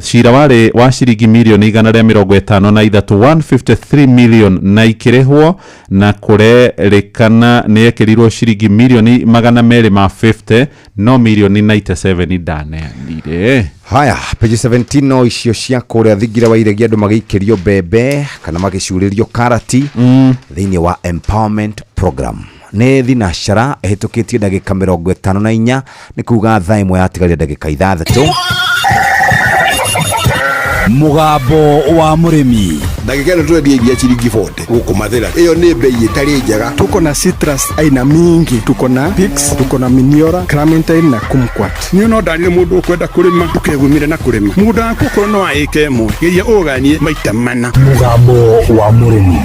Cira warĩ wa ciringi mirioni 153, 153 million, na ikĩrĩhwo, na kũrerĩkana nĩ ekĩrirwo ciringi mirioni 250, no mirioni 97 ndaneanire. Haya, page 17 no icio cia kũrĩa thingira wa iregi, andũ magĩikĩrio mbembe kana magĩcurĩrio karati thĩinĩ wa empowerment program. Nĩ thinacara ĩhĩtũkĩtie ndagĩka 54, nĩ kuga thaa 1 yatigaria ndagĩka 6. Mũgambo wa mũrĩmi. Ndagĩka ĩno tũrendia iria ciringi 40 gũkũ Mathĩra, ĩyo nĩ bei ĩtarĩ njega. Tuko na citrus aina mingi, tuko na Pix, tuko na Miniora, Clementine na Kumquat. Niĩ no ndarire mũndũ ũkwenda kũrĩma ndũkegumire na kũrĩma mũgũnda waku, okorwo no wa ĩka 1, geria ũganie maita mana. Mũgambo wa mũrĩmi.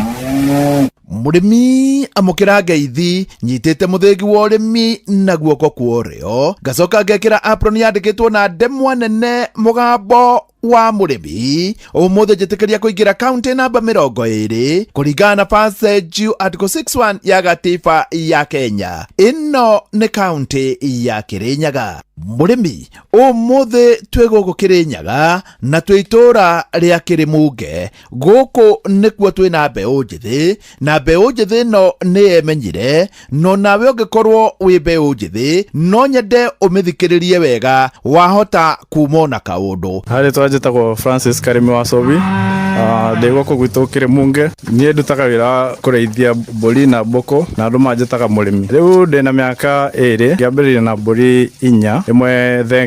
Mũrĩmi amũkĩra ngeithi, nyitĩte mũthĩgi wa ũrĩmi na guoko kwa ũrĩo, ngacoka ngekĩra apron yandĩkĩtwo na ndemwa nene mũgambo wa mũrĩmi. Ũmũthĩ njĩtĩkĩria kũingĩra kaunti namba 20 kũringana na passage article 61 ya gatiba ya Kenya. Ĩno nĩ kaunti ya Kĩrĩnyaga. Mũrĩmi, ũmũthĩ twĩ gũkũ Kĩrĩnyaga na twĩ itũũra rĩa Kĩrĩmunge. Gũkũ nĩkuo twĩna mbeũ njĩthĩ, na mbeũ njĩthĩ ĩno nĩ yemenyire. No nawe ũngĩkorwo wĩ mbeũ njĩthĩ, no nyende ũmĩthikĩrĩrie wega, wahota kuma ona kaũndũ. Harĩ njĩtagwo Francis Karimi wa Sobi, ndĩ gũkũ gwitũ Kĩrĩmunge. Niĩ ndutaga wĩra wa kũrĩithia mbũri na mbũkũ, na andũ manjĩtaga mũrĩmi. Rĩu ndĩna mĩaka 2, ngĩambĩrĩria na mbũri 4, ĩmwe thenge.